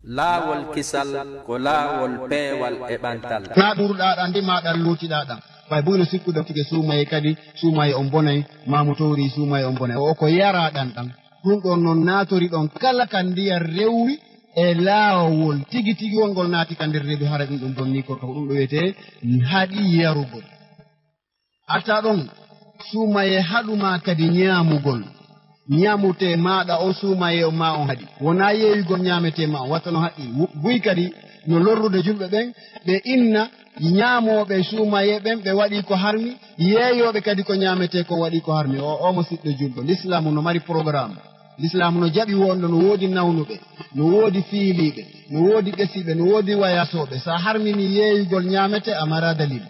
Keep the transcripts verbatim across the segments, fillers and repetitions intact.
Laawol kisal ko laawol peewal e ɓantal. Naa ɗuuruɗaa ɗan de, maa ɗan lootiɗaa ɗan. Ɓay buy no sikkude tigi suumayee kadi, suumayee on bonay, maa mo towri suumayee on bonay. O ko yaraa ɗan ɗan. Ɗun ɗon non naatori ɗon kala ka ndiyan rewri e laawol tigi tigi wongol naati ka nder reedu, hara ɗun ɗon bonnii korka. Ko ɗun ɗon wiyetee haɗi yarugol. Arta ɗon, suumayee haɗu maa kadi ñaamugol. Ñaamutee maaɗa on suumayee on maa on haɗi. Wonaa yeeyugol ñaametee maa on, watta no haqqil. Wu-, buy kadi no lorrude julɓe ɓen, ɓe inna ñaamooɓe suumayee ɓen, ɓe waɗii ko harmi, yeeyooɓe kadi ko ñaametee kon waɗii ko harmi. O, o mo siɗɗo julɗo, Lislaamu no mari programme. Lislaamu no jaɓi wonde no woodi nawnuɓe, no woodi fiiliiɓe, no woodi ɓesiiɓe, no woodi wayaasooɓe. Sa harminii yeeyugol ñaametee, a maraa dalil.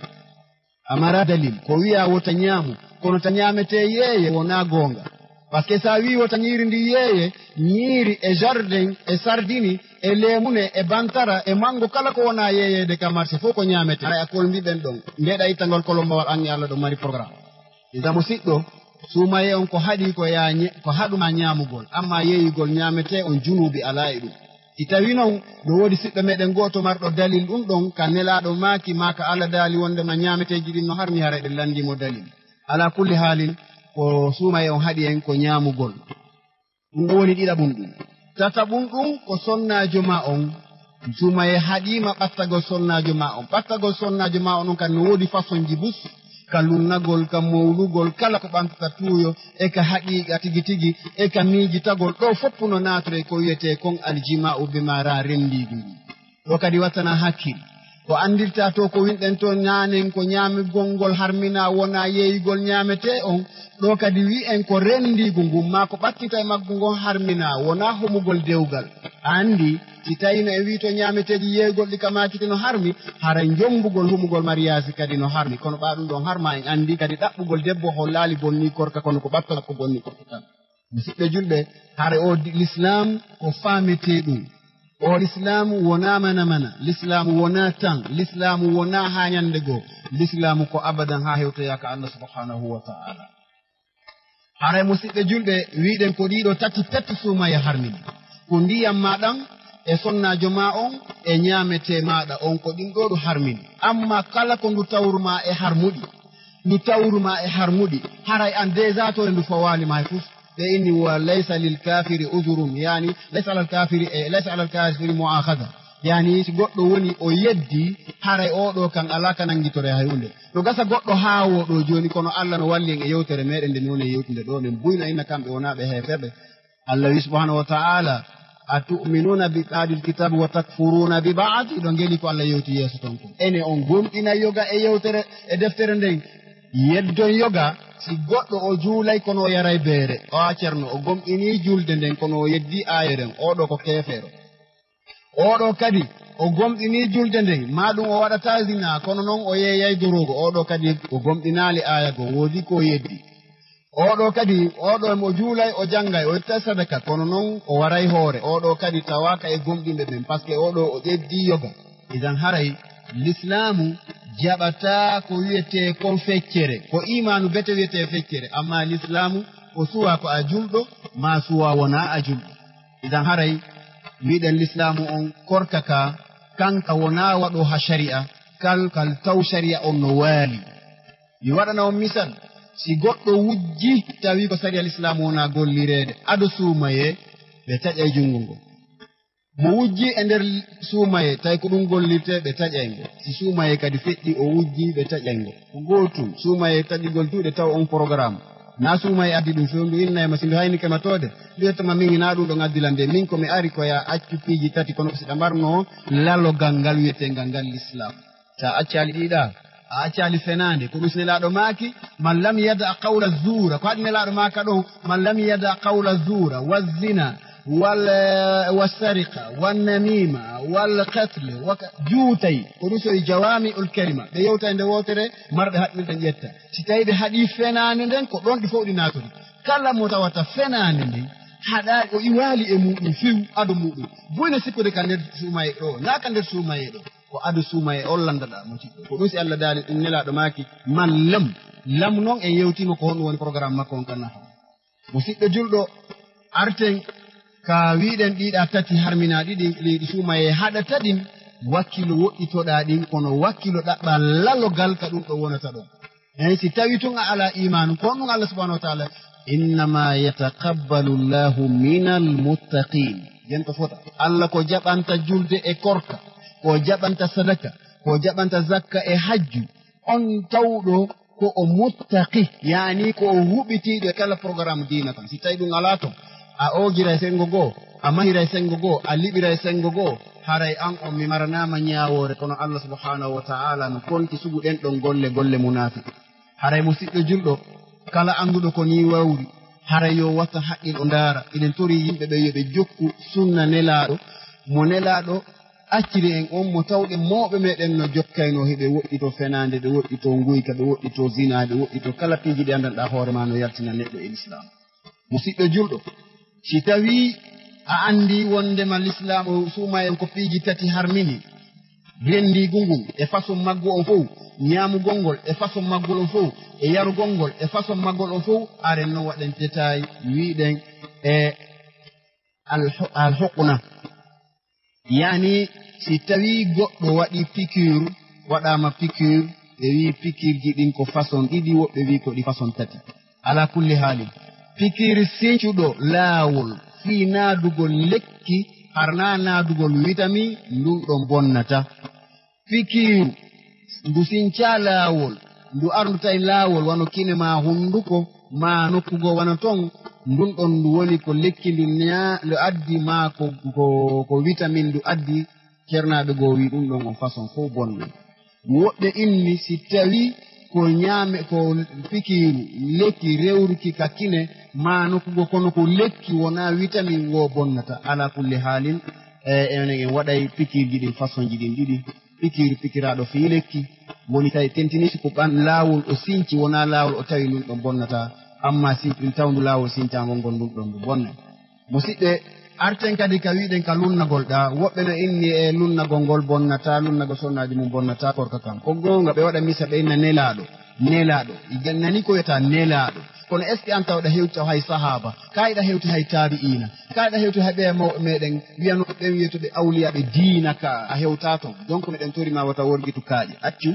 A maraa dalil. Ko wi'aa wota ñaamu, kono ta ñaametee yeeye wonaa goonga. Parce que sa wi'i wota ñiiri ndi yeeye, ñiiri e jardin, e sardini, e leemune, e bantara, e mango, kala ko wonaa yeeyeede ka marché, fof ko ñaametee. Hay a kolmbi ɓen ɗon. Ndeeɗa ittangol kolombawal an e Alla ɗo mari programme. Iza musiɗɗo, suumayee on ko haɗi ko yaa ñe-, ko haɗu maa ñaamugol, amma yeeyugol ñaametee on junuubi alaa e ɗum. Si tawii non no woodi siɗɗo meɗen gooto marɗo dalil ɗum ɗon, ka Nelaaɗo maaki, maa ka Alla daali wonde ma ñaameteeji ɗin no harmi, haray ɗen lanndii mo dalil. Alaa kulli haalin, ko suumayee on haɗi en ko ñaamugol. Ɗum ɗon woni ɗiɗaɓum ɗum. Tataɓum ɗum ko sonnaajo maa on. Suumayee haɗii ma ɓattagol sonnaajo maa on. Ɓattagol sonnaajo maa on ɗon kan no woodi fasonji bus, ka lunnagol, ka mowlugol, kala ko ɓantata tuuyo, e ka haqiiqa tigi tigi, e ka miijitagol. Ɗoo fof no naatoree ko wiyetee kon aljimaa'u, bi maanaa renndiigu ngu. Ɗoo kadi wattanaa hakkil. Ko anndirtaa to ko winɗen to naanen ko ñaamugol ngol harminaa, wonaa yeeyugol ñaametee on. Ɗoo kadi wi'en ko renndiigu ngun, maa ko ɓattita e maggu ngon harminaa, wonaa homugol dewgal. A anndi, si tawii no en wi'i to ñaameteeji yeeyugol ɗi ka maakiti no harmi, hara njombugol homugol mariyaasi kadi no harmi. Kono ɓaa ɗum ɗon harmaa, en anndi kadi ɗaɓɓugol debbo hollaali bonnii korka, kono ko ɓatto ko bonnii korka tan. Musidɓe julɓe, hare o di-, Lislaam ko faametee ɗum. O Lislaam wonaa mana mana, Lislaam wonaa tan, Lislaam wonaa haa ñannde goo, Lislaam ko abadan haa hewtoyaa ka Allah subhanahu wa ta'ala. Haray musidɓe julɓe, wi'ɗen ko ɗiɗo tati tati suumayee harmini. Ko ndiyam maa ɗan e sonnaajo maa on e ñaametee maaɗa on, ko ɗin ɗoo ɗum harmini. Amma kala ko ndu tawru maa e harmuɗi, ndu tawru maa e harmuɗi, haray an déjà to ndu fawaali ma hay fus. Ɓe inni wa laysa lil kafiri uzurun, yani laysa alal kafiri, e laysa alal kafiri mu'akhadha. Yani si goɗɗo woni o yeddi, haray oo ɗoo kan alaa ka nanngitore hay huunde. No gasa goɗɗo haa woo ɗoo jooni, kono Allah no walli en e yewtere meɗen nde noon en yewtude ɗoo, nen buy no inna kamɓe wonaa ɓe heeferɓe. Allah wi subhanahu wa ta'ala, "Atu'minuna bi ba'dil kitabi wa takfuruna bi ba'd?" Ɗo ngeli ko Allah yewti yeeso ton kon. Ene on gomɗina yoga e yewtere e deftere nden? Yeddon yoga si goɗɗo o juulay kono o yaray beere. O a cerno, o gomɗini julde nden kono o yeddi aaya nden. Oo ɗoo ko keefeero. Oo ɗoo kadi, o gomɗini julde nden, maa ɗum o waɗataa zina, kono non o yeeyay doroogo. Oo ɗoo kadi, o gomɗinaali aaya goo, woodi ko o yeddi. Oo ɗoo kadi, oo ɗoo mo juulay, o janngay, o ittay sadaka, kono non o waray hoore. Oo ɗoo kadi tawaaka e gomɗinɓe ɓen, parce que oo ɗoo o ƴeddii yoga. Idan haray, Lislaamu jaɓataa ko wiyetee kon feccere, ko iimaanu bete wiyetee feccere, amma Lislaamu o suwaa ko a julɗo, maa suwaa wonaa a julɗo. Idan haray, mbiɗen Lislaamu on korka ka, kanka wonaa waɗo ha shari'a, kal, kal taw shari'a on no waali. Mi waɗana on misal, si goɗɗo wujji tawi ko shari'a Lislaamu wonaa gollireede, ado suumayee, ɓe taƴay junngo ngo. Mo wujji e nder suumayee, tawi ko ɗum gollirtee, ɓe taƴay ngo. Si suumayee kadi feƴƴi, o wujji, ɓe taƴay ngo. Ko gootum, suumayee taƴugol juuɗe taw on programme. Na suumayee addi ɗum few, ndu innay ma, si ndu haynike ma toode, ndu yetta ma, min hinaa ɗum ɗo ngaddi lan de, min ko mi ari ko ya accu piiji tati, kono ko si ɗa mbarno lalogal ngal wiyeteengal ngal Lislaam. Sa accaali ɗiɗa, a accaali fenaande, ko ɗum si Nelaaɗo maaki, "Man lam yada qawla zuura." Ko haɗi Nelaaɗo maaka ɗon, "Man lam yada qawla zuura, wa zina, wal, wa sariqa, wa namima, wal qatl, wa ka-," juutay. Ko ɗum so e jawaami'ul kalima. Ɓe yewta e nde wootere, marɓe haɗi ɗum ɓe ƴetta. Si tawi ɓe haɗi fenaande nden, ko ɗon ɗi fow ɗi naatodi. Kala mo tawata fenaande nden, haɗa o iwaali e muɗum few, ado muɗum. Boyna sikkude ka nder suumayee ɗo, na ka nder suumayee ɗo. Ko ado suumayee on lanndaɗaa mo cikɗo. Ko ɗum si Allah daali ɗum Nelaaɗo maaki, "Man lam." Lam non en yewtiima ko honɗum woni programme makko on kan nafa. Musidɗo julɗo, arten Ka wiɗen ɗiɗa tati harmina ɗiɗi, ɗi, ɗi suumayee haɗata ɗin, wakkilo woɗɗitoɗa ɗin, kono wakkilo ɗaɓɓa lalogal ka ɗum ɗo wonata ɗon. Eyi, si tawi tun a ala imaanu, ko honɗum Allah subhanahu wa ta'ala, "Innama yataqabbalu Allahu minal muttaqin." Yen ko fota. Allah ko jaɓanta julde e korka, ko jaɓanta sadaka, ko jaɓanta zakka e hajju. On tawɗo ko o muttaqi, yaani ko o huɓitiiɗo e kala programme diina kan. Si tawi ɗum alaa ton, a oogiray senngo goo, a mahiray senngo goo, a liɓiray senngo goo, haray an on mi maranaama ñaawoore, kono Allah subhanahu wa ta'ala no konti sugu ɗen ɗon golle, golle munaafiq. Haray musiɗɗo julɗo, kala annduɗo ko nii wawri, haray yo wata haqqil o ndaara. Iɗen tori yimɓe ɓe yo ɓe jokku sunna Nelaaɗo, mo Nelaaɗo acciri en on, mo tawɗe mawɓe meɗen no jokkaynoo, hiɓe woɗɗitoo fenaande, ɓe woɗɗitoo nguyka, ɓe woɗɗitoo zinaa, ɓe woɗɗitoo kala piiji ɗi anndanɗaa hoore maa no yaltina neɗɗo e Lislaam. Musiɗɗo julɗo, si tawii a anndii wonndema Lislaam o suuma en ko piiji tati harmini, renndiigu ngun e façon maggu on fow, ñaamugol ngol e façon maggol on fow, e yarugol ngol e façon maggol on fow, aren no waɗen détail, wiɗen e alho-, alhuqna. Yaani, si tawii goɗɗo waɗii piqûre, waɗaama piqûre, ɓe wii piqûreji ɗin ko façon ɗiɗi, woɓɓe wii ko ɗi façon tati. Alaa kulli haalin, piqûre sincuɗo laawol fii naadugol lekki, har naa naadugol witamin, ndun ɗon bonnata. Piqûre ndu sincaa laawol, ndu ardu tawi laawol, wano kine maa hunduko, maa nokku goo wano ton, ndun ɗon ndu woni ko lekki ndu ñaa-, ndu addi, maa ko, ko, ko witamin ndu addi, cernaaɓe goo wii ɗun ɗon on façon fow bonnay. Woɓɓe inni si tawii ko ñaame, ko piqûre lekki rewruki ka kine, maa nokku goo, kono ko lekki wonaa witamin woo bonnata. Alaa kulli haalin, e, enen en waɗay piqûreji ɗin façonji ɗin ɗiɗi. Piqûre piqiraaɗo fii lekki, woni tawi tentini si ko ɓan laawol o sinci, wonaa laawol o tawi ndun ɗon bonnata, amma si ɗun tawndu laawol sincaangol ngol ndun ɗon ndu bonnay. Musiɓɓe, arten kadi ka wiɗen ka lunnagol ɗaa, woɓɓe no inni e lunnagol ngol bonnata, lunnagol sonnaaji mum bonnata, korka kan. Ko goonga, ɓe waɗa misa, ɓe inna Nelaaɗo, Nelaaɗo. Iɗen nani ko wiyata Nelaaɗo. Kono est-ce que an tawɗa hewti taw hay sahaaba? Kayɗa hewti hay taabi'iina? Kayɗa hewti hay ɓeya mawɓe meɗen, wiyanooɓe ɓen wiyeteeɓe awliyaaɓe diina ka a hewtaa ton. Donc, meɗen tori ma wata worgitu kaaƴe. Accu,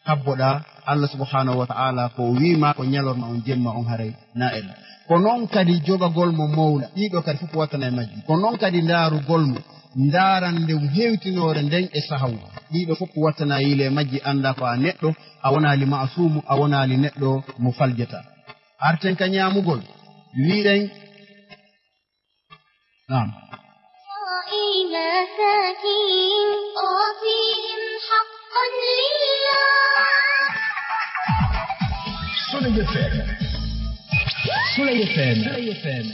habboɗaa, Allah subhanahu wa ta'ala ko o wii ma ko ñalorma on, jemma on haray na en. Ko non kadi jogagol mo mawla, ɗiɗo kadi fof wattana e majji. Ko non kadi ndaarugol mo, ndaarande mo hewtinoore nden e sahawu. Ɗiɗo fof wattana yiile e majji, annda ko a neɗɗo, a wonaali ma'asuumu, a wonaali neɗɗo mo faljata. Arten ka ñaamugol, wiɗen, naam. مساكين أعطيهم حقا لله. Soleil F M. Soleil F M. Soleil F M.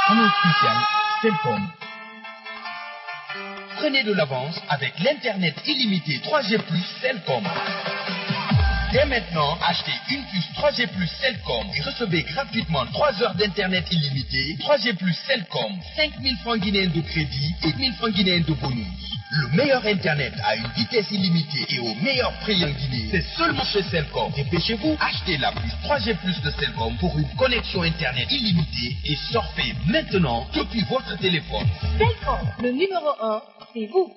Canal spécial Celcom. Prenez de l'avance avec l'Internet illimité trois G plus Celcom. Dès maintenant, achetez une puce trois G plus Celcom et recevez gratuitement trois heures d'Internet illimité trois G plus Celcom, cinq mille francs guinéens de crédit et mille francs guinéens de bonus. Le meilleur Internet à une vitesse illimitée et au meilleur prix en Guinée, c'est seulement chez Celcom. Dépêchez-vous, achetez la puce trois G plus de Celcom pour une connexion Internet illimitée et surfez maintenant depuis votre téléphone. Celcom, le numéro un, c'est vous.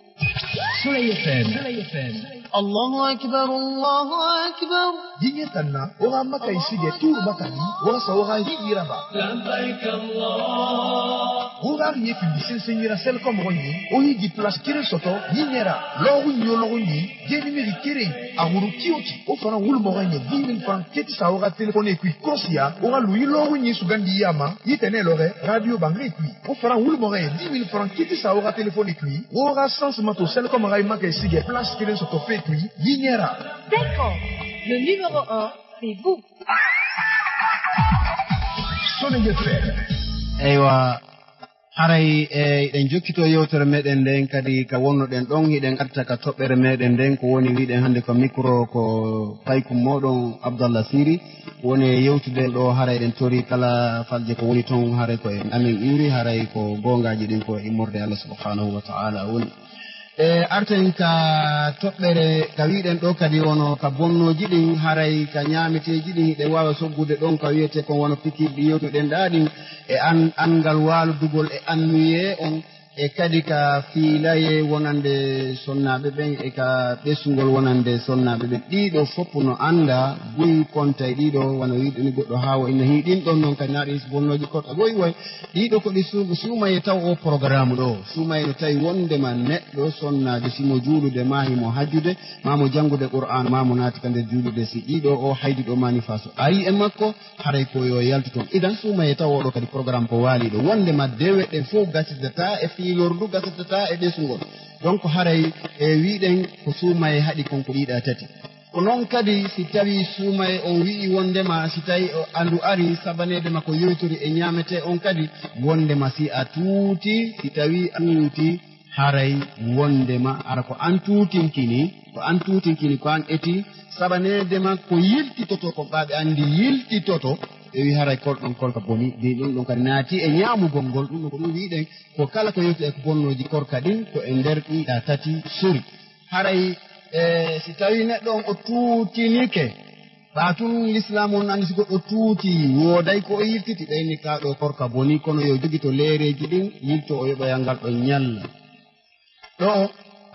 Soleil F M. Soleil F M. الله أكبر، الله أكبر. Dinge tanna, ora maka isige tur bakani, ora sa ora higi raba. لبيك الله. Ora ye fi bisen sengira Celcom ronye, o higi place kere soto, yinera, loru nyo loru ni, ye numeri kere, a huru kioti, o fana wulu mo ronye dix mille francs, keti sa ora téléphone kui kosia, ora lui loru ni sugandi yama, yitene lore, radio bangre kui. O fana wulu mo ronye dix mille francs, keti sa ora téléphone kui, ora sans mato Celcom rai maka isige place kere soto fe kui, yinera. Celcom, le numéro un, c'est vous. Soleil F M. Eywa, haray, e, eɗen jokkito yewtere meɗen nden kadi ka wonnoɗen ɗon, hiɗen arta ka toɓɓere meɗen nden, ko woni wiɗen hannde ko micro ko paykum moɗon Abdallah Siri, woni e yewtude ɗo, haray eɗen tori kala falje ko woni ton, haray ko e amen iwri, haray ko goongaji ɗin ko e immorde Allah subhanahu wa ta'ala woni. E arten ka toɓɓere ka wiɗen ɗo kadi, wono ka bonnooji ɗin, haray ka ñaameteeji ɗin, hiɗen waawa soggude ɗon ka wiyetee kon wano pikirɗi yewtuɗen ɗaa ɗin, e an-, anngal waaludugol e annuyee on, e kadi ka fiilayee wonande sonnaaɓe ɓen, e ka ɓesngol wonande sonnaaɓe ɓen. Ɗii ɗoo fof no anndaa buy konta e ɗii ɗoo, wano wiɗen ni goɗɗo haawo inna hii ɗin ɗon non kadi naaɗi bonnooji korka goy woy. Ɗii ɗoo ko ɗi suum-, suumayee taw oo programme ɗoo. Suumayee no tawi wonndema neɗɗo sonnaajo, si mo juulude maa himo hajjude, maa mo janngude Qur'aan, maa mo naati ka nder juulude, si ɗii ɗoo oo haydi ɗoo maa nifaasu arii e makko, haray ko yo yaltu ton. Idan suumayee taw oo ɗoo kadi programme ko waali ɗoo. Wonndema dewe ɗen fof gasirdataa e fiilordu, gasirdataa e ɓesngol. Donc haray e wiɗen ko suumayee haɗi kon ko ɗii ɗaa tati. Ko non kadi si tawii suumayee on wi'i wonndema si tawii o andu ari sabaneede ma ko yewtori e ñaametee on kadi, wonndema si a tuuti, si tawii a tuuti, haray wonndema hara ko an tuutinkini, ko an tuutinkini, ko an eti, sabaneede ma ko yiltitoto, ko ɓaaɓe anndi yiltitoto, ɓe wi haray kol ɗon kolka boni, de ɗum ɗon kadi naati e ñaamugol ngol, ɗum ɗon ko ɗum wi'ɗen, ko kala ko yewti e ko bonnooji korka ɗin, ko e nder ɗii ɗaa tati sori. Haray, e, si tawii neɗɗo on o tuutinike, ɓaa tun Lislaam on anndi si goɗɗo tuuti, wooday ko o yiltiti, ɓeyni kaa ɗoo korka boni, kono yo jogito leereeji ɗin, yilto o yoɓoya ngal ɗon ñalla. Ɗoo,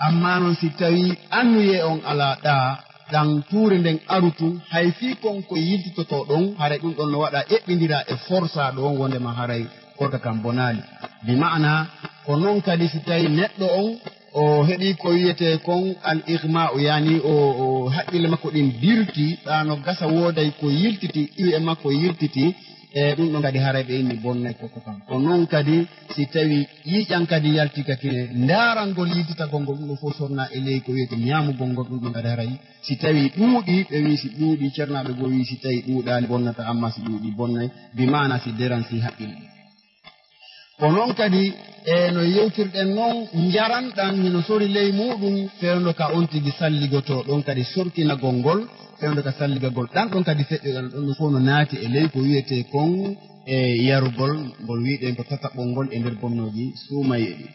ammaa non si tawii annuyee on alaa ɗaa, ɗan tuure nden aru tun, hay fii kon ko yiltitotoo ɗon, haray ɗum ɗon no waɗa eɓɓindiraa e forsaa ɗoo, wondema haray korka kan bonaali. Bi ma'ana, ko non kadi si tawii neɗɗo on, o heɓii ko wiyetee kon al ighma'u, yaani o, o haqqille makko ɗin dirti, ɗaa no gasa wooday ko yiltiti, iwi e makko yiltiti, e ɗum ɗon kadi haray ɓe inni bonnay korka kan. Ko non kadi si tawii ƴiiƴan kadi yalti ka kine, ndaarangol yiltitagol ngol, ɗum ɗon fof sonnaa e ley ko wiyetee ñaamugol ngol, ɗum ɗon kadi haray si tawii ɗuuɗii, ɓe wii si ɗuuɗii, cernaaɓe goo wii si tawii ɗuuɗaali bonnata, ammaa si ɗuuɗii bonnay, bi maana si deran si haqqille. Ko non kadi, e no yewtirɗen non, njaran ɗan hino sori ley muuɗum, fewndo ka on tigi salligotoo, ɗon kadi sorkinagol ngol, fewndo ka salligagol ɗan, ɗon kadi feƴƴoɗan, ɗon ɗum fof no naati e ley ko wiyetee kon e yarugol, ngol wi'ɗen ko tataɓol ngol e nder bonnooji suumayee ɗin.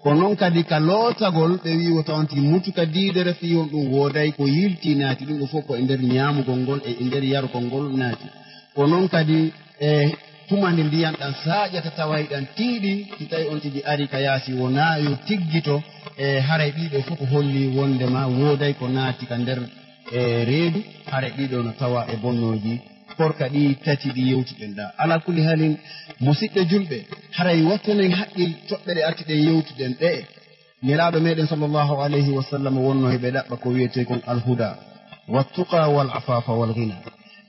Ko non kadi ka lootagol, ɓe wii wota on tigi mutu ka diidere fii on ɗum wooday ko yiltii naati, ɗum ɗum fof ko e nder ñaamugol ngol e e nder yarugol ngol naati. Ko non kadi e tuma nde ndiyan ɗan saaƴata taway ɗan tiiɗi, si tawi on tigi ari ka yaasi wonaa yo tiggito, e haray ɗii ɗoo fof ko holli wondema wooday ko naati ka nder, e reedu, haray ɗii ɗoo no tawa e bonnooji korka ɗii tati ɗi yewtuɗen ɗaa. Alaa kulli haalin, musiɓɓe julɓe, haray wattanen haqqil toɓɓe ɗe artuɗen yewtuɗen ɗee. Nelaaɗo meɗen sallallahu alayhi wa sallam wonno heɓe ɗaɓɓa ko wiyetee kon alhuda, wattuqa, wal afafa, wal ghina.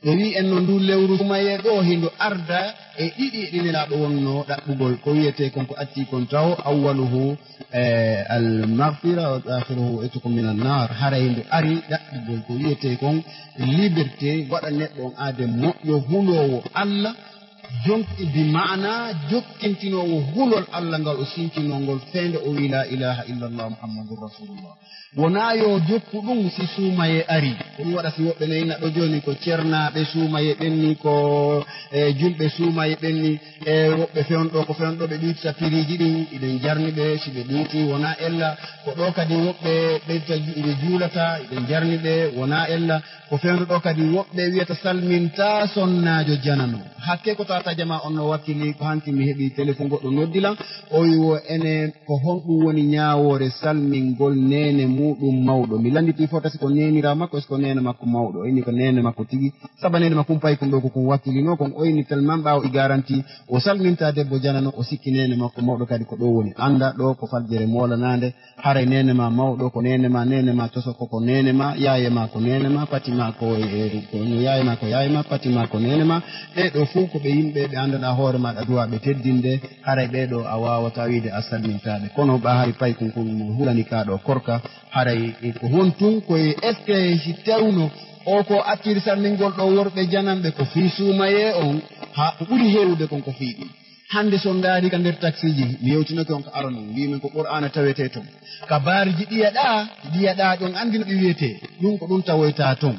Ɓe wi en no ndu lewru suumayee ɗoo hindu arda e ɗiɗi ɗi Nelaaɗo wonno ɗaɓɓugol, ko wiyetee kon ko atti kon taw, awwaluhu, eh, al maghfira, wa akhiruhu itqun min an nar. Hara hindu ari ɗaɓɓugol ko wiyetee kon liberté, waɗa neɗɗo on aade moƴƴo huloowo Allah, jonki bi maana jokkintinoowo hulol Allah ngal o sintinoo ngol feende o wi la ilaha illallah Muhammadun Rasulullah. Wonaa yo jokku ɗum si suumayee ari. Ko ɗum waɗa si woɓɓe ne inna ɗo jooni ko cernaaɓe suumayee ɓen ni, ko, e, julɓe suumayee ɓen ni, e, woɓɓe fewndo ko fewndo ɓe ɗuutita piriiji ɗin, iɗen jarni ɓe si ɓe ɗuuti, wonaa ella. Ko ɗo kadi woɓɓe ɓeyta ju-, ɓe juulata, iɗen jarni ɓe, wonaa ella. Ko fewndo ɗo kadi woɓɓe wiyata salminta sonnaajo janano. Hakke ko tata jama on no wakkili, ko hanki mi heɓi téléphone goɗɗo noddi lan, o wi wo ene ko honɗum woni ñaawoore salmingol neene muuɗum mawɗo? Mi lannditi fota si ko neenira makko, si ko neene makko mawɗo. O inni ko neene makko tigi. Saba neene makko kumpay kon ɗo ko kun wakkilino kon, o inni tellement ɓaawo i garanti, o salminta debbo janano, o sikki neene makko mawɗo kadi ko ɗo woni. Annda ɗo ko faljere moolanaande, haray neene ma mawɗo ko neene ma, neene ma tosoko ko neene ma, yaaye ma ko neene ma, pati ma ko, e, ko, yaaye ma ko yaaye ma, pati ma ko neene ma. Ɓee ɗo fof ko ɓe yimɓe ɓe anndanɗaa hoore maaɗa duwaaɓe teddinde, haray ɓee ɗo a waawataa wiide a salmintaa ɓe. Kono ɓa hari paykun kun mo hulani kaa ɗo korka, haray ko won tun ko e est-ce que si tewno o ko acciri salmingol ɗo worɓe jananɓe ko fii suumayee on, haa ko ɓuri heewude kon ko fii ɗum. Hannde so ndaari ka nder taksiiji, mi yewtinoke on ka aranun, mbii men ko Qur'aana tawetee ton. Ka baariji ɗiya ɗaa, ɗiya ɗaa ɗon anndi no ɗi wiyetee, ɗum ko ɗum tawoytaa ton.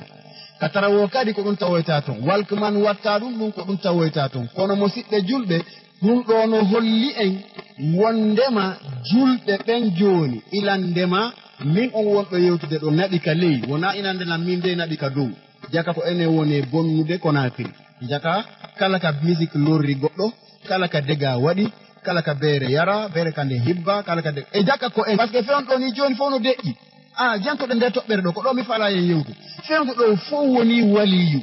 Ka tarawoo kadi ko ɗum tawoytaa ton. Walkman wattaa ɗum, ɗum ko ɗum tawoytaa ton. Kono musiɓɓe julɓe, ɗum ɗo no holli en, Wonndema julɓe ɓen jooni, ilannde ma, min on wonɗo yewtude ɗo naɓi ka ley, wonaa inannde lan min dey naɓi ka dow. Jaka ko enen woni e bonnude Conakry. Jaka kala ka musique lorri goɗɗo, kala ka dega waɗi, kala ka beere yara, beere ka nde hibba, kala ka de-, e jaka ko en, parce que fewndo ɗo ni jooni fof no deƴƴi. Ah, jantoɗen nde toɓɓere ɗo, ko ɗo mi fala en yewtu. Fewndo ɗo fof woni waliyu.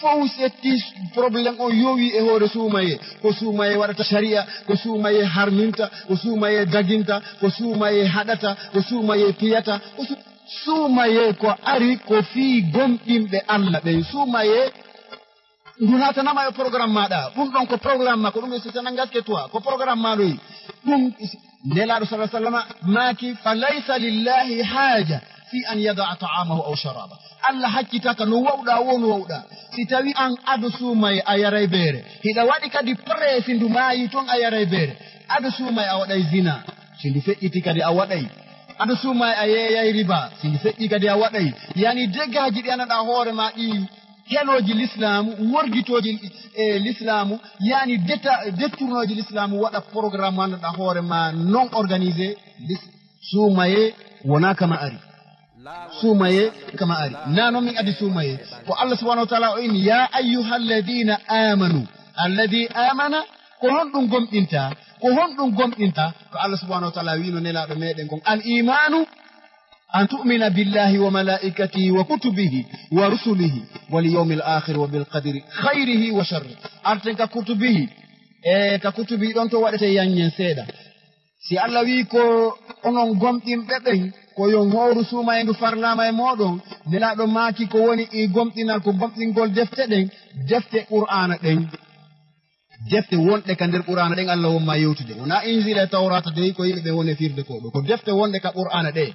Fof setti problème on yowi e hoore suumaye. Ko suumaye waɗata sharia, ko suumaye harminta, ko suumaye daginta, ko suumaye haɗata, ko suumaye piyata, ko su-, suumaye ko ari ko fii gomɗinɓe Allah ɓen. Suumaye ndu natanama e programme maɗa. Ɗum ɗon ko programme ma, ko ɗum e sitana gaske toi, ko programme ma ɗoy. Ɗum Nelaaɗo sallallahu alaihi wasallam maaki, "Fa laysa lillahi haja fi an yada'a ta'amahu aw sharaba." Allah haccitaka no wawɗa wo no wawɗa. Si tawi an ado suumaye a yaray beere, hiɗa waɗi kadi presi ndu maayi ton a yaray beere. Ado suumaye a waɗay zina, si ndu feƴƴiti kadi a waɗay. Ado suumaye a yeeyay riba, si ndu feƴƴi kadi a waɗay. Yani degaaji ɗi anaɗa hoore ma ɗi helooji lislaamu, worgitooji e lislaamu, yani deta-, dettournooji lislaamu, waɗa programme annduɗa hoore ma non organisé. Lis-, suumaye wonaa kama ari. Suumaye kama ari. Na non min addi suumaye. Ko Allah subhanahu wa ta'ala o inni, "Ya ayyuhalladhina amanu." Alladhi amana, ko honɗum gomɗinta? Ko honɗum gomɗinta? Ko Allah subhanahu wa ta'ala wiino Nelaaɗo meɗen kon, "Al imanu an tu'mina billahi wa malaikatihi wa kutubihi wa rusulihi wal yawmil akhir wa bil qadri khayrihi wa sharri." Arten ka kutubihi, e ka kutubihi ɗon to waɗete yanyen seeɗa. Si Allah wi'i ko onon gomɗinɓe ɓen, ko yon hooru suumaye ndu farlaama e mooɗon, Nelaaɗo maaki ko woni e gomɗinal, ko gomɗingol defte ɗen, defte Qur'aana ɗen. Defte wonɗe ka nder Qur'aana ɗen Allah won ma yewtude. Wonaa Injiila e Tawraata dey ko yimɓe ɓen woni e firde ko ɗo. Ko defte wonɗe ka Qur'aana ɗe.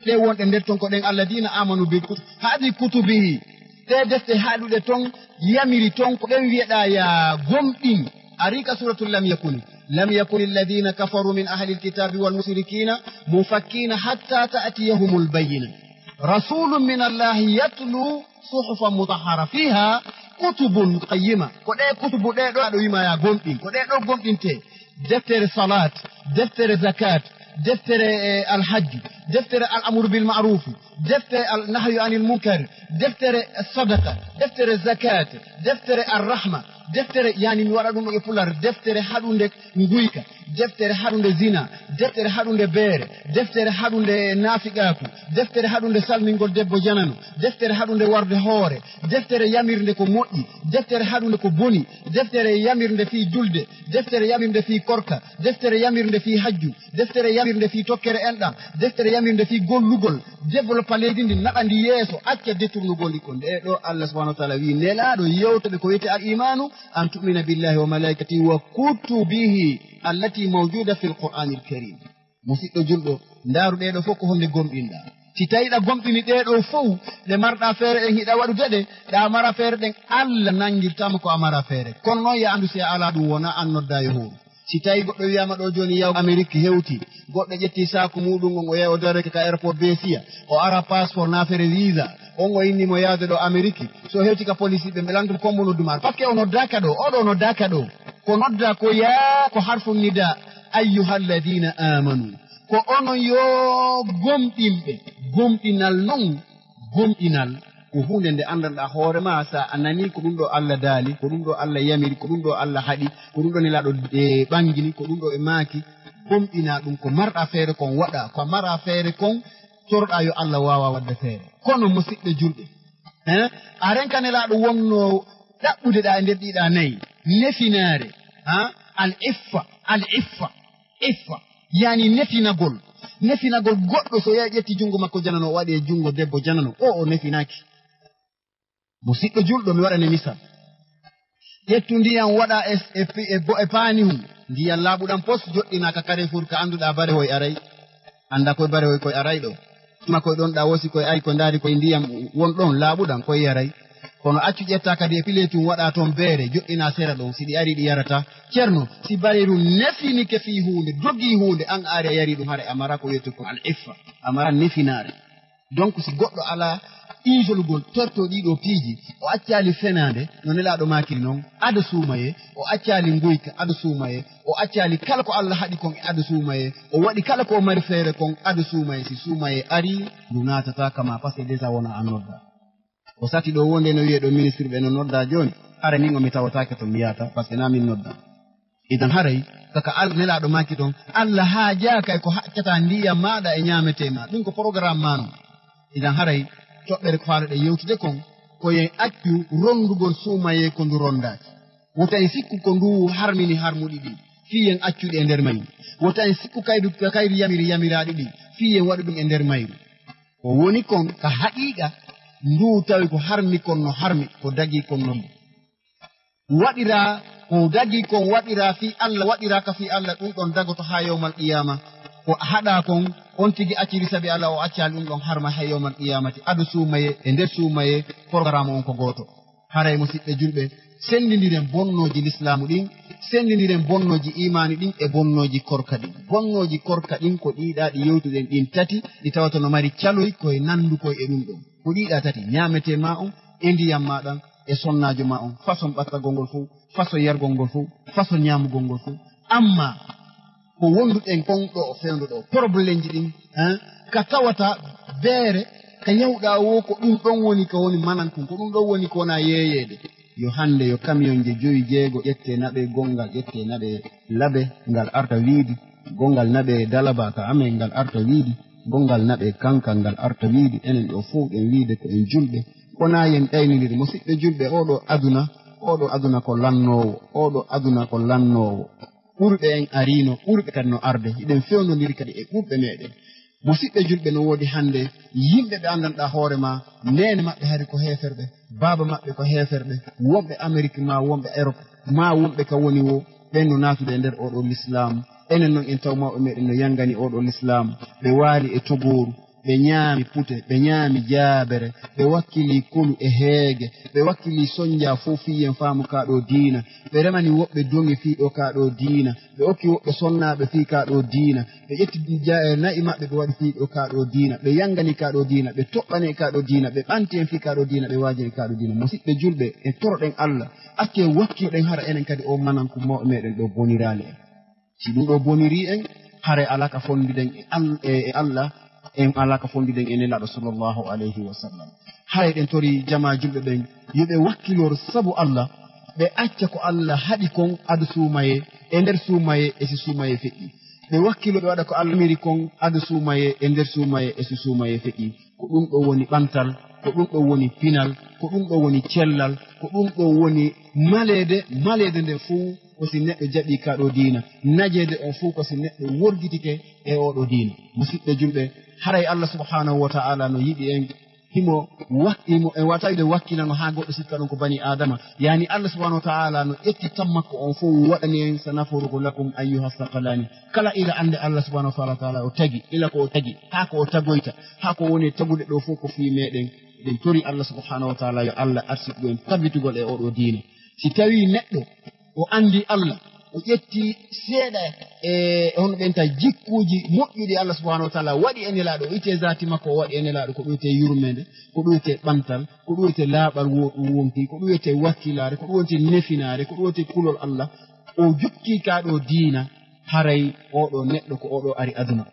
Ɗe wonɗe nder ton ko ɗen alladina amanu bil kut-, haadi kutubihi. Ɗe defte haɗuɗe ton, yamiri ton ko ɗen wiyeɗa ya gomɗin. Ari ka suratul lam yakuni. Lam yakuni alladina kafaru min ahli alkitabi wal mushrikina mufakkina hatta ta'tiyahumul bayyina. Rasulun min Allahi yatlu suhufan mutahhara fiha kutubun qayyima. Ko ɗe kutubu ɗe ɗo aɗo wima ya gomɗin. Ko ɗe ɗo gomɗinte. Deftere salat, deftere zakat, deftere, eh, alhajju, deftere al amru bil ma'rufi, deftere al nahyu anil munkar, deftere sadaqa, deftere zakat, deftere arrahma, deftere, yani mi waɗa ɗum e pular, deftere haɗunde nguyka, deftere haɗunde zina, deftere haɗunde beere, deftere haɗunde nafiqaku, deftere haɗunde salmingol debbo janano, deftere haɗunde warde hoore, deftere yamirnde ko moƴƴi, deftere haɗunde ko boni, deftere yamirnde fii julde, deftere yamirnde fii korka, deftere yamirnde fii hajju, deftere yamirnde fii tokkere enɗam, deftere yamirnde fii gollugol, développa leydi ndi, naɓa ndi yeeso, acca deturnugol ndi. Ko nde ɗo Allah subhanahu wa ta'ala wi nelaaɗo yewtoɓe ko wiyete al imanu, an tu'mina billahi wa malaikatihi wa kutubihi allati mawjuda fil qur'anil karim. Musidɗo julɗo, ndaaru ɗee ɗoo fof ko honde gomɗinɗaa. Si tawii ɗa gomɗini ɗee ɗoo fof, ɗe marɗaa feere en hiɗa waɗude ɗe, ɗa mara feere ɗen, Allah nanngirtaama ko a mara feere. Kono noon, yo anndu si a alaa ɗum, wonaa an noddaa yo hooru. Si tawii goɗɗo wiyaama ɗoo jooni yaw Amerik hewti, goɗɗo ƴetti saaku muuɗum on, o yahi o darake ka aéroport Bessiya, o ara passeport naa feere visa, on o inni mo yaade ɗo Amerik, so hewti ka police ɓe, ɓe lanndum kombo noddumaa. Parce que o noddaaka ɗoo, o ɗoo noddaaka ɗoo. Ko noddaa ko yaa, ko harfu nida, ayyuhalladina amanu. Ko onon yo gomɗinɓe. Gomɗinal non, gomɗinal ko huunde nde anndanɗaa hoore ma, sa a nani ko ɗum ɗo Allah daali, ko ɗum ɗo Allah yamiri, ko ɗum ɗo Allah haɗi, ko ɗum ɗo Nelaaɗo, e, ɓangini, ko ɗum ɗo e maaki. Gomɗina ɗum, ko marɗa feere kon waɗa, ko mara feere kon torɗa yo Allah waawa waɗde feere. Kono musidɓe julɓe, hein, a renka Nelaaɗo wonno ɗaɓɓude ɗa e nder ɗiɗa nayi, nefinaare, ha, al iffa, al iffa, iffa, yani nefinagol, nefinagol goɗɗo so yehi ƴetti junngo makko janano, o waɗi e junngo debbo janano, o, o nefinaaki. Musidɗo julɗo, mi waɗane misal. Ƴettu ndiyam waɗa e, e, e, bo-, e paani hum, ndiyam laaɓuɗam pos, joɗɗina ka Carrefour ka annduɗa bare hoy aray. Annda koye bare hoy koye aray ɗo. Ma koye ɗon ɗa wosi koye ari koye ndaari koye ndiyam won ɗon laaɓuɗam koye yaray. Kono accu ƴetta kadi e piletum waɗa toon beere, joɗɗina sera ɗon, si ɗi ari ɗi yarata. Ceerno, si bareeru nefinike fii huunde, dogii huunde, an a ari a yari ɗum, hara a mara ko wiyete ko al iffa, a mara nefinaare. Donc si goɗɗo alaa isolugol torto ɗiɗo piiji, o accaali fenaande, no Nelaaɗo maakiri noon, ado suumayee, o accaali nguyka, ado suumayee, o accaali kala ko Allah haɗi kon e ado suumayee, o waɗi kala ko o mari feere kon, ado suumayee, si suumayee arii, ndu naatataa kama, parce que déjà wona a nodda. O sati ɗo wonde no wi'ee ɗo ministre ɓe no nodda jooni, hara min o mi tawataake to mi yahata, parce que na min nodda. Idan haray, kaka Al-, Nelaaɗo maaki ton, Allah haajaaka e ko haccata ndiyam maaɗa e ñaametee ma. Ɗum ko programme ma non. Idan haray, toɓɓere ko faalaɗen yewtude kon, ko yen accu ronndugol suumayee ko ndu ronndaaki. Wota en sikku ko ndu harmini harmuɗi ɗin, fii yen accuɗi e nder mayru. Wota en sikku kayru, kayru yamiri yamiraaɗi ɗin, fii yen waɗu ɗum e nder mayru. Ko woni kon ka haqiiqa, ndu tawi ko harmi kon no harmi, ko dagii kon no waɗiraa, ko dagii kon waɗiraa fii Allah, waɗiraa ka fii Allah, ɗum ɗon dagoto haa yawmal qiyaama. Ko haɗaa kon, on tigi acciri sabi Allah, o accaali ɗum ɗon harma haa yawmal qiyaamati. Ado suumayee, e nder suumayee, programme on ko gooto. Haray, musiɓɓe julɓe, senndindiren bonnooji lislaamu ɗin, senndindiren bonnooji iimaani ɗin e bonnooji korka ɗin. Bonnooji korka ɗin ko ɗiɗa ɗi yewtuɗen ɗin tati, ɗi tawata no mari caloy koye nanndu koye e ɗum ɗon. Ko ɗiɗa tati, ñaametee ma on, e ndiyam ma ɗan, e sonnaajo ma on, façon ɓattagol ngol fow, façon yargol ngol fow, façon ñaamugol ngol fow. Amma ko wonduɗen kon ɗo o fewndo ɗo, problemeji ɗin, hein, ka tawata beere, ka ñawɗa wo, ko ɗum ɗon woni, ko woni manan kon, ko ɗum ɗon woni ko wona yeeyeede. Yo hannde, yo kamiyonje joyi, jeego ƴette naɓe, gonngal ƴette naɓe labe, ngal arta wiidi, gonngal naɓe dalaba ka amen, ngal arta wiidi, gonngal naɓe kankal, ngal arta wiidi, enen ɗo fow ɗen wiide ko en julɓe, wona yen ɗaynindiri. Musiɓɓe julɓe, oo ɗo aduna, oo ɗo aduna ko lannoowo, oo ɗo aduna ko lannoowo. Ɓurɓe en ariino, ɓurɓe kadi no arde. Hiɗen fewndondiri kadi e ɓurɓe meɗen. Musiɓɓe julɓe, no woodi hannde yimɓe ɓe anndanɗaa hoore ma, neene maɓɓe hari ko heeferɓe, baaba maɓɓe ko heeferɓe, wonɓe Amerik ma wonɓe Erop, ma wonɓe ka woni wo, ɓen no naatude e nder oo ɗoo lislaam. Enen non en taw mawɓe meɗen no yanngani oo ɗoo lislaam, ɓe waali e togooru, ɓe ñaami pute, ɓe ñaami jaabere, ɓe wakkilii kolu e heege, ɓe wakkilii sonnjaa fow fii yen faamu kaa ɗoo diina, ɓe remani woɓɓe doŋi fii ɗoo kaa ɗoo diina, ɓe okki woɓɓe sonnaaɓe fii kaa ɗoo diina, ɓe ƴetti ja-, na'i maɓɓe ɓe waɗi fii ɗoo kaa ɗoo diina, ɓe yanngani kaa ɗoo diina, ɓe toɓɓani e kaa ɗoo diina, ɓe ɓanti en fii kaa ɗoo diina, ɓe waajani kaa ɗoo diina. Musiɓɓe julɓe, en toroɗen Allah, accee wakkiloɗen hara enen kadi oo mananku mawɓe meɗen ɗoo boniraali en. Si ɗum ɗoo bonirii en, haray alaa ka fonndiden e Al-, e, e Allah, en alaa ka fonndiden e Nelaaɗo sallallahu alayhi wa sallam. Haray ɗen torii jamaa julɓe ɓen, yo ɓe wakkilor sabu Allah, ɓe acca ko Allah haɗi kon ado suumayee, e nder suumayee, e si suumayee feƴƴii. Ɓe wakkilo ɓe waɗa ko Allah amiri kon ado suumayee, e nder suumayee, e si suumayee feƴƴii. Ko ɗum ɗoo woni ɓantal, ko ɗum ɗoo woni pinal, ko ɗum ɗoo woni cellal, ko ɗum ɗoo woni maleede, maleede nden fow ko si neɗɗo jaɓii kaa ɗoo diina, najeede on fow ko si neɗɗo worgitike e oo ɗoo diina. Musiɓɓe julɓe, haray Allah subhanahu wa ta'ala no yiɗi en, himo wak-, himo, en waawata wiide wakkilano haa goɗɗo sikka ɗum ko bani Aadama. Yaani Allah subhanahu wa ta'ala no ƴetti tammakko on fow waɗani en, "Sanafrugu lakum ayyuha thaqalani." Kala ila annde Allah subhanahu wa ta'ala, ta'ala o tagi, ila ko o tagi, haa ko o tagoyta, haa ko woni e tagude ɗoo fow ko fii meɗen. Eɗen tori Allah subhanahu wa ta'ala yo Allah arsiku en tabitugol e oo ɗoo diina. Si tawii neɗɗo o anndi Allah, o ƴetti seeɗa e, e hono ɓen ta jikkuuji moƴƴuɗi Allah subhanahu wa ta'ala waɗi e Nelaaɗo, o ittee zaati makko, o waɗi e Nelaaɗo ko ɗum wiyetee yurmeende, ko ɗum wiyetee ɓantal, ko ɗum wiyetee laaɓal wo-, wonki, ko ɗum wiyetee wakkilaare, ko ɗum wiyetee nefinaare, ko ɗum wiyetee kulol Allah, o jokkii kaa ɗoo diina, haray oo ɗoo neɗɗo ko oo ɗoo ari aduna.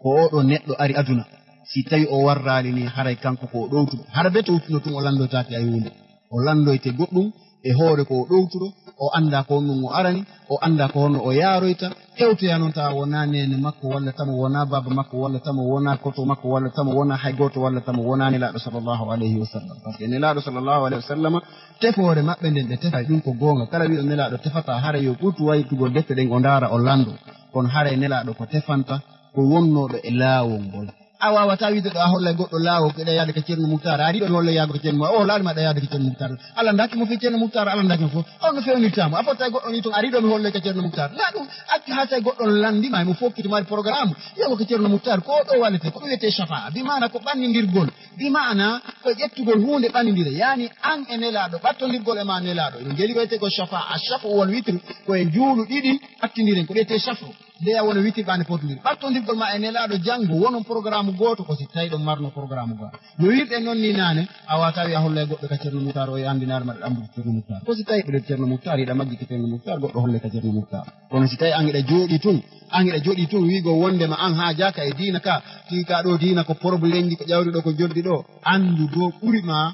Ko oo ɗoo neɗɗo ari aduna, si tawii o warraali nii, haray kanko ko o ɗowtuɗo. Hara bee to wuttuno tun, o lanndoytaake hay huunde. O lanndoyte goɗɗum e hoore ko o ɗowtuɗo, o anndaa ko honɗum o arani, o anndaa ko honno o yaaroyta, hewtoya noon tawa wonaa neene makko walla tamo, wonaa baaba makko walla tamo, wonaa koto makko walla tamo, wonaa hay gooto walla tamo, wonaa Nelaaɗo sallallahu alayhi wa sallam. Par ce que Nelaaɗo sallallahu alayhi wa sallam, tefoore maɓɓe nden ɓe tefay ɗum ko goonga. Kala wi'uɗo Nelaaɗo tefataa, haray yo ɓurtu waytugol defte ɗen o ndaara, o lanndoo. Kono haray Nelaaɗo ko tefanta, ko wonnooɗo e laawol ngol. A waawataa wiide ɗo a hollay goɗɗo laawol ko eɗa yaade ka Ceerno Muktaar, a ari ɗo mi hollay yaade ka Ceerno Muktaar, o hollaali ma aɗa yaade ka Ceerno Muktaar. Alandaaki mo fii Ceerno Muktaar, alandaaki mo fof. On no fewnirtaa mo. A fotataa goɗɗo nii tun, ari ɗo mi hollay ka Ceerno Muktaar. Laa ɗum, accu haa tawi goɗɗo no lanndii ma, mo fokkiti mari programme. Yago ka Ceerno Muktaar, ko ɗo wallete, ko ɗum wiyetee shafaa. Bi maana ko ɓannindirgol. Bi maana ko ƴettugol huunde ɓannindire. Yaani an e Nelaaɗo, ɓattondirgol e ma Nelaaɗo. Ene ngeli wiyetee ko shafaa, ash-shaf'u wal witr, ko e juulu ɗiɗi ɓattindiren, ko wiyetee shaf'u. Ndeya wona witirɓaande potondiri. Ɓattondirgol ma e Nelaaɗo janngo, wonon programme gooto, ko si tawi ɗon marno programme goo. No wirɗen noon ni naane, a waata wi a holla e goɗɗo ka Ceerno Muktaar, o e anndinaare maɗa ɗambude Ceerno Muktaar. Ko si tawi ɓe Ceerno Muktaar, hiɗa majjike Ceerno Muktaar, goɗɗo holle ka Ceerno Muktaar. Kono si tawi an hiɗa jooɗi tun, an hiɗa jooɗi tun, wiigol wonndema an haajaaka e diina ka, tigi ka ɗo diina ko problemji ko ƴawri ɗo, ko joldi ɗo, anndu ɗo ɓuri ma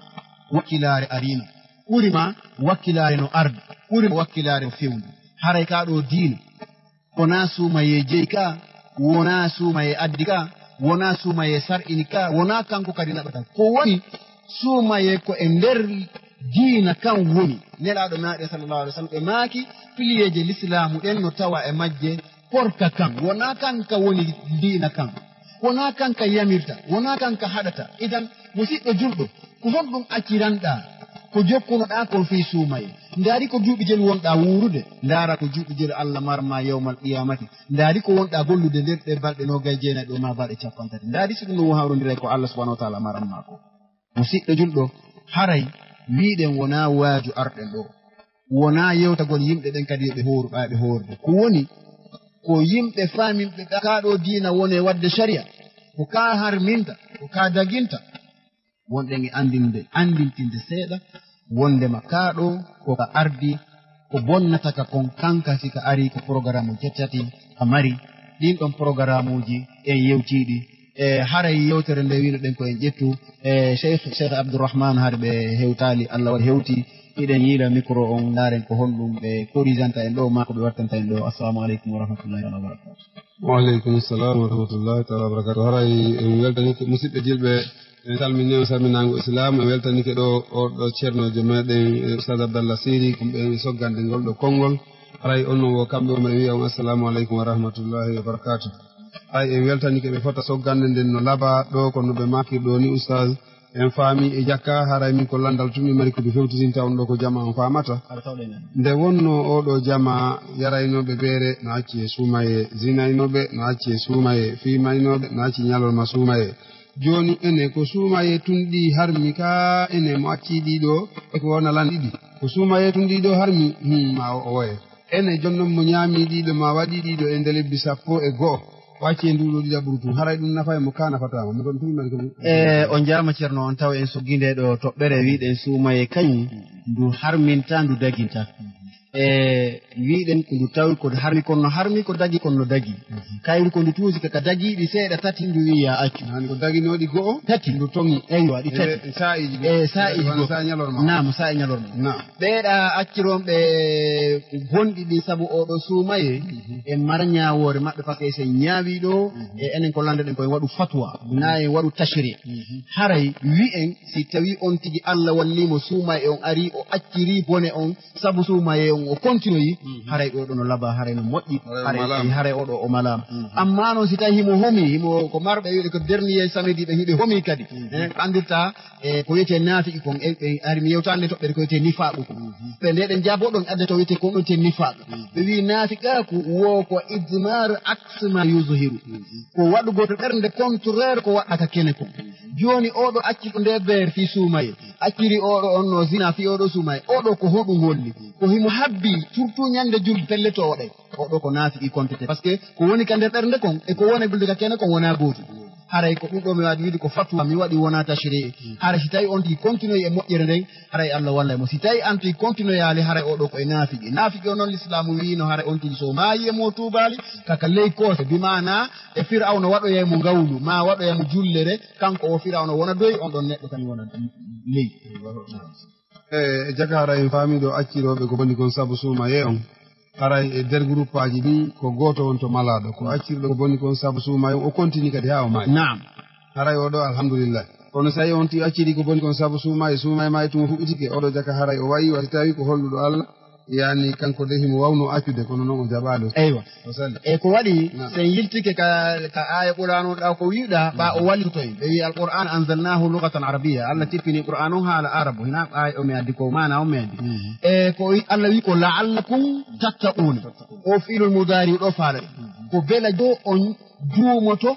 wakkilaare ariino, ɓuri ma wakkilaare no ardi, ɓuri ma wakkilaare no fewndi. Haray ka ɗo diina, wonaa suumayee jeyi ka, wonaa suumayee addi ka, wonaa suumayee sar'ini ka, wonaa kanko kadi naɓata. Ko woni suumayee ko e nder diina kan woni. Nelaaɗo maaɗe sallallahu alaihi wasallam ɓe maaki, piliyeeje lislaamu ɗen no tawa e majje korka kan. Wonaa kanka woni diina kan. Wonaa kanka yamirta, wonaa kanka haɗata. Idan, musiɗɗo julɗo, ko honɗum acciranɗaa ko jokkunoɗaa kon fii suumayee? Ndaari ko duuɓi jelu wonɗaa wuurude. Ndaara ko duuɓi jelu Allah marmaa yawmal qiyamati. Ndaari ko wonɗaa gollude nder ɗee balɗe noogay jeenayi ɗoo maa balɗe cappanɗe tati. Ndaari si ɗum no hawrondiray ko Allah subhanahu wa ta'ala maranmaa ko. Musiɗɗo julɗo, haray wiiɗen wonaa waaju arɗen ɗoo. Wonaa yewtagol yimɓe ɓen kadi yo ɓe hooru ɓaaɓe hoorde. Ko woni, ko yimɓe faaminɓe ka ɗoo diina woni e waɗde sariya. Ko ka harminta, ko ka daginta. Wonɗen e anndinde, anndintinde seeɗa, wonndema ka ɗoo ko ka ardi, ko bonnata ka kon kanka si ka ari ko programme jettati ka mari. Ɗin ɗon programme uji en yewtiiɗi. E haray yewtere nde wino ɗen ko en ƴettu, e Cheikh, Cheikh Abdourahmane hari ɓe hewtaali, Allah waɗi hewti, hiɗen yiila micro on, ndaaren ko honɗum ɓe korijanta en ɗo, maa ko ɓe wattanta en ɗo. Assalamu aleykum wa rahmatullahi wa barakatuh. Wa aleykum salam wa rahmatullahi taala wa barakatuh. Haray en weltanike musiɓɓe julɓe, en salmini on salminaango Islam, en weltanike ɗo oɗo ceernoojo meɗen, e Oustaz Abdallah Siri, kamɓe en soggande ngol ɗo konngol. Haray on non wo kamɓe o mbaɗa wiya on assalamu aleykum wa rahmatullahi wa barakatuh. Haray en weltanike ɓe fota soggande nden no laba ɗo, kono ɓe makir ɗo ni Oustaz, en faami e jakka, haray min ko landal tun mi mari ko mi fewtitinta on ɗo ko jama on faamata. Nde wonno oɗo jama yaraynooɓe beere no acci e suumayee, zinaynooɓe no acci e suumayee, fiimaynooɓe no acci ñalorma suumayee. Jooni ene ko suumayee tun ɗi harmi ka ene mo acci ɗiɗo e ko wona lan ɗiɗi. Ko suumayee tun ɗiɗo harmi, hmm, ma o oye. Ene jonnon mo ñaami ɗiɗo ma waɗi ɗiɗo e nde lebbi sappo e go'o. Wacce nduɗo ɗiɗaɓuru tun. Haray ɗum nafay mo ka nafataama. Mi kon tun men ko. E, on jaama Ceerno, on tawa en soggi nde ɗo toɓɓere wiɗen suumayee kañum. Ndu harminta, ndu daginta. E, wiɗen ko ndu tawi ko harmi kon no harmi, ko dagi kon no dagi. Kayru ko ndu tuusi ka, ka dagiɗi seeɗa tati ndu wiya accu. Hani ko daginooɗi go'o? Tati. Ndu toŋi. Eywa, ɗi tati. E, sa'iiji go'o. E, sa'iiji go'o. Sa ñalorma. Naam, sa'i ñalorma. Naam. Ɓeeɗa acciron ɓe bonɗi ɗi sabu oɗo suumayee. Mhm. E mara ñaawoore maɓɓe, parce que sen ñaawi ɗo, mhm, e enen ko lande ɗen ko en waɗu fatwa, na en waɗu tashri. Mhm. Haray wi'en, si tawi on tigi Allah walli mo suumayee on ari, o acciri bone on, sabu suumayee on o kontinoyi, mhm, haray ɗo ɗo no laba, haray no moƴƴi, haray o haray, malaama. Haray oɗo o malaama. Mhm. Amma noon si tawi himo homi, himo ko marɓe wi'ude ko dernier samedi ɓe hiɓe homi kadi. Mhm. Eh, ko andirta, e ko wiyetee naafiqi kon, e, e, hari mi yewtaande toɓɓere ko wiyetee nifaaqu kon. Mhm. Ɓe nde ɗen jaabo ɗon adde to wiyetee kon ɗon te nifaaqu. Mhm. Ɓe wi'i naafiqaaku wo ko idmar aks ma yuzhiru. Mhm. Ko waɗugol ɓernde contraire ko waɗata kene kon. Mhm. Jooni oɗo acci ko nde beer fii suumayee. Acciri oɗo on no zina fii oɗo suumayee. Oɗo ko hoɗum holli? Ko himo habbi, surtout ñande julde pelletoo waɗay. Oɗo ko naafiqi kontete. Parce que ko woni ka nder ɓernde kon, e ko woni gulde ka kene kon wonaa gootum. Haray ko ɗum ɗo mi waɗi wiide ko fatwa, mi waɗi wonaa tashri'i. Haray si tawi on tigi continuoyi e moƴƴere nden, haray Allah wallay mo. Si tawi an tigi continuoyaali, haray oɗo ko e naafiqi. Naafiqi o noon Lislaamu wiino haray on tigi so maayi e mo tuubaali, kaka ley koose, bi maana e Firawna waɗoyay mo ngawlu, maa waɗoyay mo jullere, kanko o Firawna wona doy, on ɗon neɗɗo kadi wona ley. E, e jaka haray en faami ɗo accirooɓe ko boni kon sabu suumayee on. Haray e nder groupe aji ɗin ko gooto won to malaaɗo. Ko accirɗo ko boni kon sabu suumayee on, o continue kadi haa o maayi. Naam. Haray o ɗo alhamdulillah. Kono si tawi on ti acciri ko boni kon sabu suumayee, suumayee ma e tuma fuɗɗitike, oɗo jaka haray o wayi, wati tawi ko holluɗo Allah, yani kanko de himo wawno accude, kono noon o jaɓaali. Eywa. O sali. E ko waɗi, naam, sen yiltike ka, ka aaya Qur'aan on ɗa ko wi'uɗa, ɓa o wallitoy. Ɓe wi'i Al-Qur'aan anzalnahu lughatan arabiyya. Allah tippini Qur'aan on haala arabu. Hina aaya o mi addi ko, maana o mi addi. Mhm. E ko wi-, Allah wi'i ko la'allakum tattaquna. O fi'lul mudaari ɗo faala. Mhm. Ko bela jo on duumoto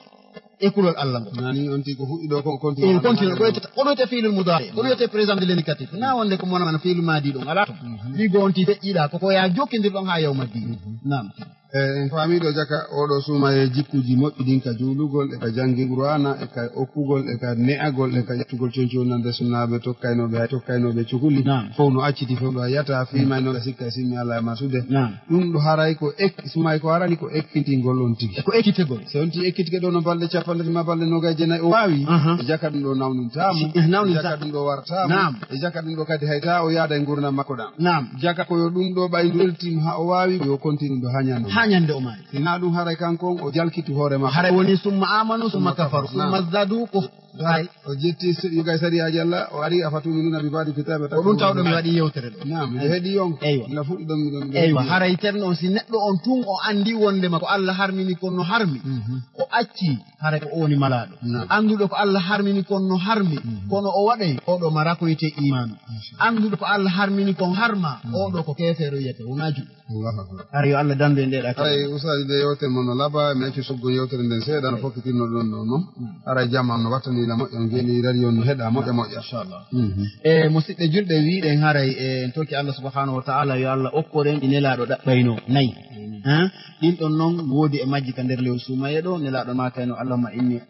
e kulol Allah ngol. Nani on ti ko fuɗɗi ɗo ko continue. E continue. Ko wiyete, ko wiyete fi'lul mudaari. Ko wiyete présent de l'indicatif. Na wonde ko mona mana fi'lul maadi ɗon. Ala to. Mhm. Ɗi go on ti feƴƴiɗa. Ko ko ya jokkindir ɗon ha yawma di. Mhm. Naam. E en faamiiɗo jaka oɗo suumaye jikkuuji moƴƴi ɗin ka juulugol, e ka janngi Qur'aana, e ka okkugol, e ka ne'agol, e ka ƴettugol conci wonnande sunnaaɓe tokkaynooɓe, hay tokkaynooɓe cukuli. Naam. Fow no acciti, fow ɗo a yiyata, fiimayno ka sikka e simmi Alla e masude. Naam. Ɗum ɗo haray ko ek-, suumaye ko harani ko ekkitingol on tigi. Ko ekkitegol. Si on tigi ekkitike ɗo no balɗe capanɗe tati ma balɗe noogay e jeenay o waawi, aha, e jaka ɗum ɗo nawnintaa mo. Si, eh, nawnintaa. E jaka ɗum ɗo wartaa mo. Naam. E jaka ɗum ɗo kadi hay taa o yaada e ngurndan makko ɗan. Naam. Jaka ko yo ɗum ɗo ɓay ndu weltii mo haa o waawi, yo continue ɗo haa ɲande. Haa ɲande o maayi. Si naa ɗum haray kanko on o jalkitu hoore makko. Haray woni summa amanu, summa kafaru, summa zdadu kufra. Haray. O ƴetti s-, yoga e sariyaaji Alla, o ari afatu'minuna bi ba'dil kitabi wa takfuruna bi ba'd. Ko ɗum tawɗo mi waɗi yewtere ɗo. Naam, miɗo heɗii on. Eywa. Ila fuɗɗiɗon miɗon, miɗon. Eywa, haray ceerno on si neɗɗo on tun o anndi wonndema ko Alla harmini kon no harmi, mhm, o acci, haray ko o woni malaaɗo. Naam. Annduɗo ko Alla harmini kon no harmi, mhm, kono o waɗay, oɗo maraa ko wiyetee iimaanu. Masha Allah. Annduɗo ko Alla harmini kon harmaa, mhm, oɗo ko keefeero wiyetee, wonaa juɗɗo. Allahu akbar. Hara yo Allah dandu en ɗee ɗaɗi. Haray, ustaaji, nde yewtere mon no laaɓa, mi accu soggo yewtere nden seeɗa, no fokkitirno ɗon ɗon non. Mm. Haray jam am no wattani la moƴƴa, on geni radio on no heɗa moƴƴa moƴƴa. Inchallah. Mhm. E musidɓe julɓe, wiɗen haray, e, en tokki Allah subhanahu wa ta'ala, yo Allah okkor en ɗi Nelaaɗo ɗaɓɓayno, nayi. Amin. Hein? Ɗin ɗon non, woodi e majji ka nder lewru suumaye ɗo, Nelaaɗo maakayno, Allahumma inni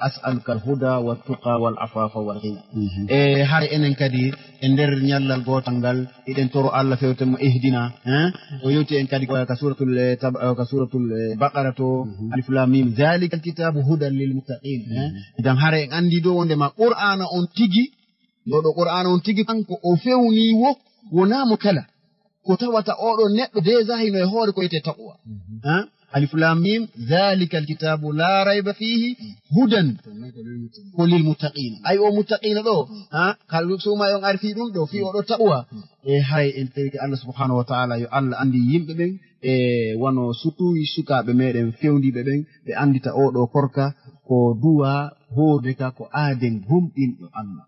as'aluka al-huda wa tuqa wal afafa wal ghina. Mhm. E haray enen kadi e nder ɲallal gootal ngal, eɗen toro Allah fewte mo ihdina, hein? O yewti en kadi ko ka suuratul, eh, tab-, eh, ka suuratul, eh, Baqara to, mhm, alif lam mim, zalikal kitabu hudan lil muttaqin, hein? Mhm. Idan haray en anndi ɗo wonndema Qur'aana on tigi, ɗo ɗo Qur'aana on tigi kanko o fewni wo, wonaa mo kala. Ko tawata oɗo neɗɗo déjà hino e hoore ko wiyetee taqwa. Mhm. Ha? Alif lam mim, zalikal kitabu la rayba fihi hudan ko lil muttaqin. Ay o muttaqina ɗo, ha? Kala suumaye on ari fii ɗum ɗo, fii oɗo taqwa. E haray en tawike Allah subhanahu wa ta'ala, yo Allah anndi yimɓe ɓen, e wano surtout sukaaɓe meɗen fewndiiɓe ɓen, ɓe anndita oɗo korka ko duwa hoorde ka ko aaden gomɗinɗo Allah.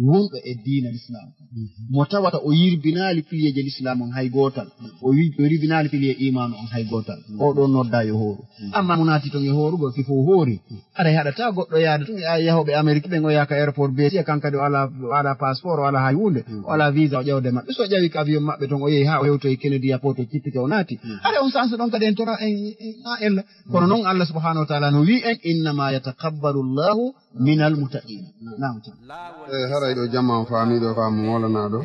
Wonɗo e diina Lislaam. Mhm. Mo tawata o yirbinaali piliyeeje Lislaam on hay gootal. Mhm. O wi-, o yirbinaali piliye iimaanu on hay gootal. Mhm. O ɗon noddaa yo hooru. Mhm. Amma mo naati ton e hoorugol, si fow hoori. Mhm. Haray haɗataa goɗɗo yaade tun e ay yahooɓe Amerik ɓen o yaha ka aéroport beeti, e kan kadi o alaa, o alaa passeport, o alaa hay huunde. Mhm. O alaa visa o ƴawde maɓɓe. So o ƴawi ka avion maɓɓe ton, o yehi haa o hewtoyi Kennedy Airport, o cippike o naati. Mhm. Haray on chance ɗon kadi en tora en, en, en, ella. Kono non Allah subhanahu wa ta'ala no wi en, "Innama yataqabbalu Allahu minal muttaqin." Naam. E haray ɗo jam am faamiiɗo faamu moolanaaɗo.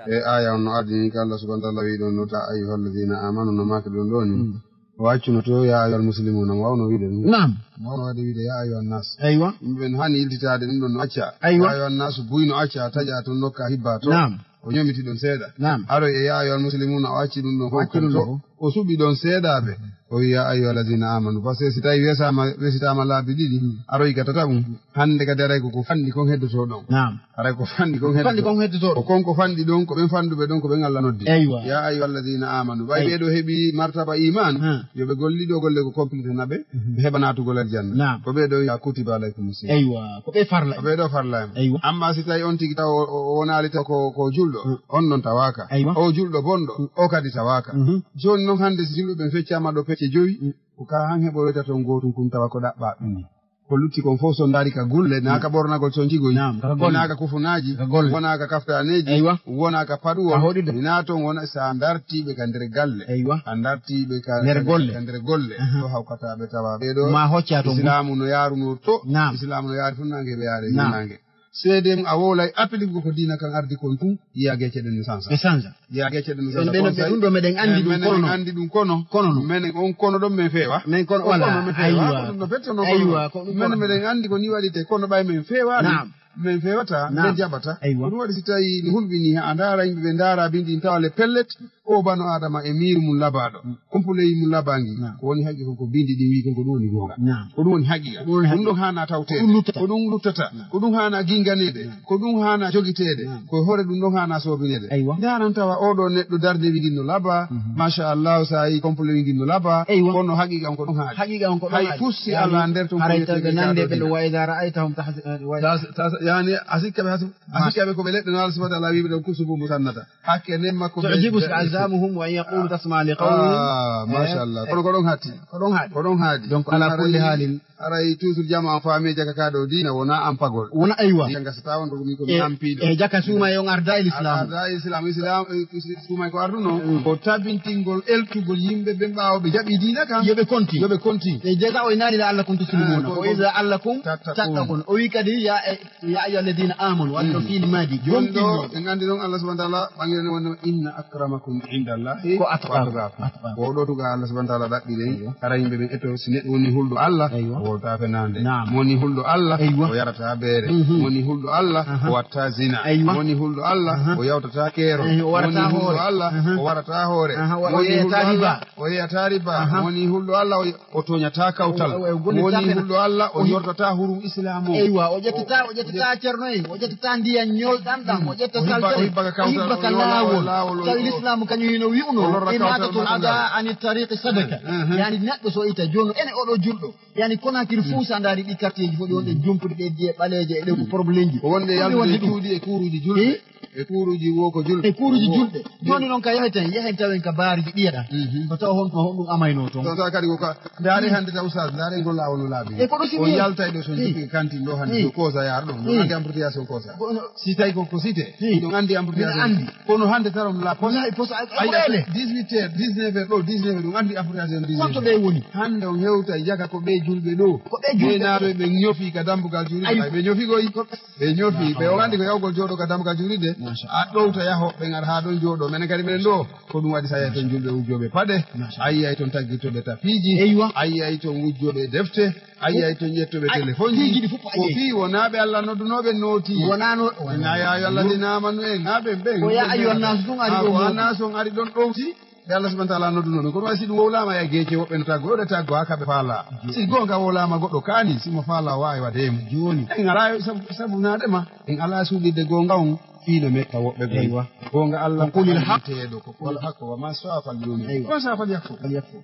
E aya on no ardini ka Allah subhanahu wa ta'ala wi ɗon no ta ayyuhal ladina amanu no maaki ɗon ɗo ni. Mm. O accuno to ya ayyuhal muslimuna mo wawno wiide ni. Naam. Mo wawno waɗde wiide ya ayyuhan nas. Aywa. Yimɓe ɓen hani iltitaade ɗum ɗon no acca. Aywa. Ya ayyuhan nas buy no acca taƴa ton nokka hibba to. Naam. O ɲomiti ɗon seeɗa. Naam. Aroy e ya ayyuhal muslimuna o acci ɗum ɗon fof. Acci ɗum ɗon fof. O suɓi ɗon seeɗaaɓe. O wi, "Ya ayyuhal ladina amanu." Parce que si tawi wesaama, wesitaama laabi ɗiɗi, mm, aroy ka tataɓum. Hannde kadi aray ko, ko fanɗi kon heddoto ɗon. Naam. Aray ko fanɗi kon heddoto. Fanɗi kon heddoto. Ko kon ko fanɗi ɗon, ko ɓen fanɗuɓe ɗon, ko ɓen Allah noddi. Eywa. "Ya ayyuhal ladina amanu." Ɓay ɓee ɗo heɓi martaba iman, ha, yo ɓe gollido golle ko complete na ɓe, mhm, ɓe heɓa naatugol aljanna. Naam. Ko ɓee ɗo ya kutiba alaykumus siyam. Eywa, ko ɓe farla. Ko ɓee ɗo farla en. Eywa. Amma si tawi on tigi taw o, o, o wonaali taw ko, ko julɗo, hmm, on non tawaaka. Eywa. O julɗo bonɗo, hmm, o kadi tawaaka. Mhm. Jooni non hannde si julɓe ɓen feccaama ɗo pecce jowi, hmm, ko ka han heɓoyta ton gootun kun tawa ko ɗaɓɓaa ɗum. Ko lutti kon fof so ndaari ka gulle, naa ka ɓornagol conci goy, naam, ka golle, naa ka kufunaaji, ka golle, wonaa ka kaftaneeji, eywa, wonaa ka paɗuwol, ka hoɗude. Naa toon wona so a ndartiiɓe ka nder galle, eywa, a ndartiiɓe ka nder golle, ka nder golle, aha, to hawkataaɓe tawa ɓee ɗoo ma hocca toon. Islaamu no yaarunoo to, naam, Islaamu no yaari tun naange ɓe yaare, naam, naange. Seede mum a wowlay applique ko diina kan ardi kon tun, yiya gecce ɗen no sansa. Ɓe sansa. Yiya gecce ɗen no sansa. Ɓen, ɓen, ɓe ɗum ɗo meɗen anndi ɗum kono. Meɗen anndi ɗum kono. Kono no. Menen on kono ɗon men feewa. Men kono, on wala. Kono men feewa. Aywa. Ko ɗum no fette non kono. Aywa, ko ɗum men kono. Meɗen anndi ko ni waɗite kono ɓay men feewa. Naam. Men feewata, naam, men jaɓata. Aywa. Ko ɗum waɗi si tawi mi hulɓini haa ndaara yimɓe ɓe ndaara bindi tawa le pellet. O bano Adama e miiru mum labaaɗo, mm, kompuleyi mum labaangi, naam, ko woni haqqi kon ko bindi ɗin wi'i kon ko ɗum woni goonga. Naam. Ko ɗum woni haqiqa. Ko ɗum woni haqiqa. Ɗum ɗon haana tawteede. Ko ɗum luttata. Ko ɗum luttata. Naam. Ko ɗum haana ginganeede. Naam. Ko ɗum haana jogiteede. Naam. Ko hoore ɗum ɗon haana soobineede. Aywa. Ndaaran tawa oo ɗoo neɗɗo darnde wi ngin no labaa. Mhm. Machallah, so a yii kompule wi ngin no labaa. Aywa. Kono haqiqa on ko ɗum haali. Haqiqa on ko ɗum haali. Hay fus si alaa nder ton ko wiyetee nande ɓe wa idha ra'aytahum tahsi-, wa tas-, tas-, yani a sikka ɓe hasu. A sikka ɓe ko ɓe leɗɗe no Allah subhanahu wa ta'ala wi'i ɓe ɗon kusubu musannada. Hakke nen makko. Tu'jibuka Ya'muhum wa an yaqulu tasma' li qawmin. Ah, machallah. Kono ko ɗon hatti. Ko ɗon haaɗi. Ko ɗon haaɗi. Donc, ala kulli haalin. Haray toujours jama an faami jaka ka ɗo diina wona an pagol. Wona, aywa. Jaka so tawon ɗo min ko mi ampiɗo. E jaka suuma e on arda e l'islam. Arda e islam, islam, eh, suuma ko arduno. Ko tabintingol eltugol yimɓe ɓen ɓaawo ɓe jaɓi diina kan. Yo ɓe konti. Yo ɓe konti. E jaka o inaali la allakum tuslimuna. Ah, ko iza allakum tattaqun. Tattaqun. O wi kadi ya, eh, ya ayyuha alladhina amanu, walla fi'il madi. Joni ɗo, en andi ɗon Allah subhanahu wa ta'ala ɓangirani wonde, "Inna akramakum indallahi ko atqakum." Atqakum. Ko ɗo tuga Allah subhanahu wa ta'ala ɗaɓɓi ɗen. Aywa. Hara yimɓe ɓen eto, si neɗɗo woni hulɗo Allah, aywa, o wolta fenaande. Naam. Mo woni hulɗo Allah, aywa, o yarata beere. Mhm. Mo woni hulɗo Allah, aha, o watta zina. Aywa. Mo woni hulɗo Allah, aha, o yawtata keero. Eh, o warata hoore. Mo woni hulɗo Allah, aha, o warata hoore. Aha, o, mo woni hulɗo Allah, o yeyata riba. O yeyata riba. Aha. Mo woni hulɗo Allah, o o tooñataa kawtal. O, o, o, o woni hulɗo Allah, o, o yortataa hurum Islaam o. Eywa, o ƴettataa, o ƴettataa ceerno en, o ƴettataa ndiyan ñolɗan ɗan, o ƴetta saltere, o hibba ka kawtal, o hibba ka laawol. Laawol, tawi Lislaamu kañum hino wi'uno, o lorra kawtal imatatul ada ani tariqi sadaka. Mhm. Yani neɗɗo so ita jooni, ene oɗo julɗo. Yani Conakry fuu, sa ndaari ɗi quartier ji fof, ɗi wonɗe jumpuɗi, ɗe diye ɓaleeje, e ɗe ko problème ji. O wonde yaltude cuuɗi e kuuruuji julɓe. Eh? E kuuruuji wo ko julɓe. E kuuruuji julɓe. Jooni noon ka yahen tan, yahen tawen ka baaruuji ɗiya ɗan. Mhm. Ko tawa honɗum, honɗum amaynoo toon. Ɗon tawa kadi ko ka, ndaare hannde taw sa, ndaare ngol laawol no laabi. E ko ɗo simi. On yaltay ɗo son jippi kantin ɗo hannde, ɗo Koosa yaar ɗon. Ɗon anndi embouteillage on Koosa. Si tawi ko, ko cité, ɗon anndi embouteillage on. Anndi. Kono hannde taw on la poste. Wallaahi, poste, ay, ay, ay, dix-huit heures, dix-neuf heures ɗo, dix-neuf heures, ɗum anndi embouteillage on dix-neuf heures. Honto ɓe woni? Hannde on hewta jaka ko ɓe julɓe ɗo. Ko ɓe julɓe. Ɓe naatoy ɓe ñofi ka dambugal juulirde. Ay, ɓe ñofi koy. Ɓe ñoofi, ɓe o anndi ko yawgol jooɗo ka dambugal juulirde. Machallah. A ɗowta yaho, ɓe ngara haa ɗon jooɗo. Menen kadi menen ɗo, ko ɗum waɗi sa yiyay toon julɓe wujjooɓe paɗe, machallah, a yiyay toon taggitooɓe tapiiji, eywa, a yiyay toon wujjooɓe defte, a yiyay toon ƴettooɓe telefonji. Piiji ɗi fof a yiyay. Ko fii wonaa ɓe Allah noddunooɓe nooti. Wonaa no, wonaa. Ina ya ayyuha alladhina amanu en, haa ɓen ɓen. Ko ya ayyuha nnasu ɗum ari ɗo. Ko nnasu on ari ɗon ɗowti. Ɓe Allah subhanahu wa ta'ala nodduno ɗum. Kono waɗi si ɗum wowlaama e geece, woɓɓe no taggo, ɗo taggo haa ka ɓe faala. Jooni. Si goonga wowlaama goɗɗo kaani, si mo faala o waawi waɗde mo. Jooni. En alaa sabu, sabu naade ma. En alaa suuɗirde goonga on fii no metta woɓɓe goo. Eywa. Goonga Allah ko qulil haqq. Teeɗo ko qul haqq wa man sha'a falyu'min. Eywa. Wa man sha'a falyakfur. Falyakfur.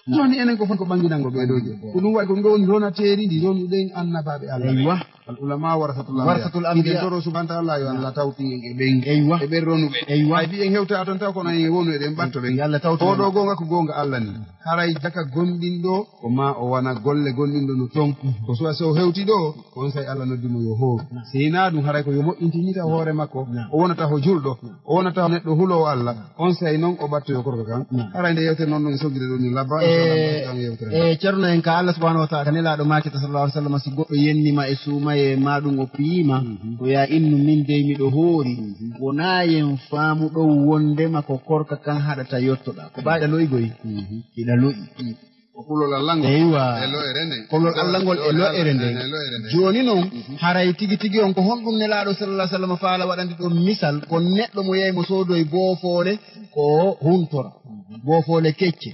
Jooni enen ko foti ko ɓanginango ɓee ɗoo je. Ko ɗum waɗi ko ɗum ɗoo woni ronateeri ndi ronuɗen annabaaɓe Allah ɓen. Eywa. Al ulama warasatul anbiya. Warasatul anbiya. Miɗen toro subhanahu wa ta'ala yo Allah tawtin en e ɓen. Eywa. E ɓen ronuɓe. Eywa. Ay, mbiyen hewta tan taw kono en wonu eɗen ɓatto ɓen. Yo Allah tawtin en. Ko ɗo goonga ko goonga Allah ni. Haray jaka gomɗinɗo ko ma o wana golle gomɗinɗo no ton. Mhm. Ko suwa so hewti ɗo, on say Allah noddi mo yo hooru. Mhm. Si hinaa ɗum haray ko yo moƴƴintini taw hoore makko. Mhm. O wonata ho julɗo. Mhm. O wonata ho neɗɗo huloowo Allah. On say noon o ɓattoyo korka kan. Mhm. Haray nde yewtere noon ɗum soggude ɗum ni labba, inchallah, eh, yewtere. Eh, Ceerno en ka Allah subhanahu wa ta'ala, ka nelaaɗo maaki sallallahu alaihi wasallam, si goɗɗo yennima e suumaye ma ɗum o piyima, mhm, ko ya innu min dey miɗo hoori, mhm, wonaa yen faamu ɗo wondema ko korka kan haɗata yottoɗa. Ko ɓaaɗa lo'igoy, mhm, hiɗa lo'i. Mhm. Ko kulol Allah ngol. Eywa. E lo'ere nden. Kulol Allah ngol e lo'ere nden. E lo'ere nden. Jooni noon, mhm, haray tigi tigi on ko honɗum nelaaɗo sallallahu alaihi wasallam faala waɗande ɗum misal, ko neɗɗo mo yehi mo soodoy boofoole ko huntora. Mhm. Boofoole kecce.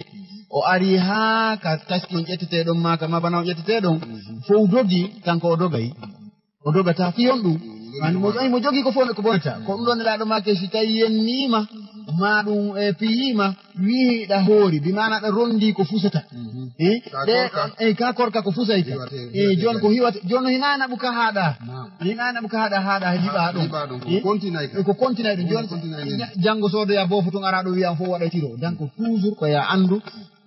O ari haa ka taski on ƴettetee ɗon maa ka mabana on ƴettetee ɗon. Mhm. Fow dogi, kanko o dogay. O dogata fii on ɗum. Mhm. An mo, ay, mo jogii ko fof ko bonata. Ko ɗum ɗon nelaaɗo maake si tawi yenniima, ma ɗum, e, piyiima, wi'i ɗa hoori, bi maana ɗa rondi ko fusata. Mhm. Eh, ka ɗe, korka. Eh, ka korka ko fusayta. Hiwate, eh, hiwate jooni ko kadi. Hiwate, jooni hinaa naɓu ka haaɗa. Naam. Hinaa naɓu ka haaɗa, haaɗa, he liɓa ɗum. Liɓa ɗum, ko eh? Kontinay ka. Eh, ko kontinay ɗum. Jooni kontinay ɗum. Janngo soodoya boofo tun ara ɗo wi'a on fof waɗa tiro. Donc, toujours ko ya anndu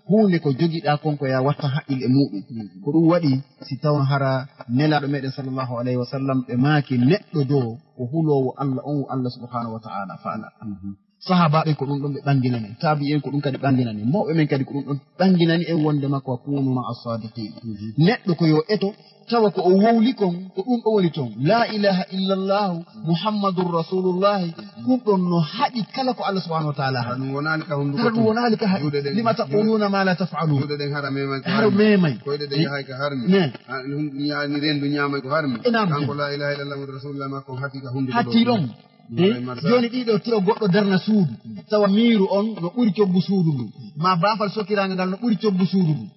huunde ko jogiɗaa kon ko ya watta haqqil e muɗum. Mhm. Ko ɗum waɗi si tawno hara nelaaɗo meɗen sallallahu alayhi wa sallam ɓe maaki neɗɗo do ko huloowo Allah on wo Allah subhanahu wa ta'ala faala. Mhm. Sahaabaaɓe ko ɗum ɗon ɓe ɓanginani, taabi'en ko ɗum kadi ɓanginani, mawɓe men kadi ko ɗum ɗon ɓanginani en wondema ko kunu ma'a sadiqin. Mhm. Neɗɗo ko yo eto tawa ko o wowli kon ko ɗum ɗo woni ton. La ilaha illallahu Muhammadur Rasulullahi, ɗum ɗon no haɗi kala ko Allah subhanahu wa ta'ala haɗi. Hara ɗum wonaali ka hunduko tun. Hara ɗum wonaali ka haɗi. Juuɗe ɗen, lima taquluna ma la taf'alun. Juuɗe ɗen hara memay ko harmi. Hara memay. Koyɗe ɗen yahay ka harmi. Ne. Ah, hum, yaani rendu ñaamay ko harmi. E naam. Kanko la ilaha illallah Muhammadur Rasulullah makko hatti ka hunduko ɗo. Hatti ɗon. Eh? Jooni ɗiɗo tiro goɗɗo darna suudu. Tawa miiru on no ɓuri coggu suudu ndun. Ma baafal sokiraangal ngal no ɓuri coggu suudu ndun.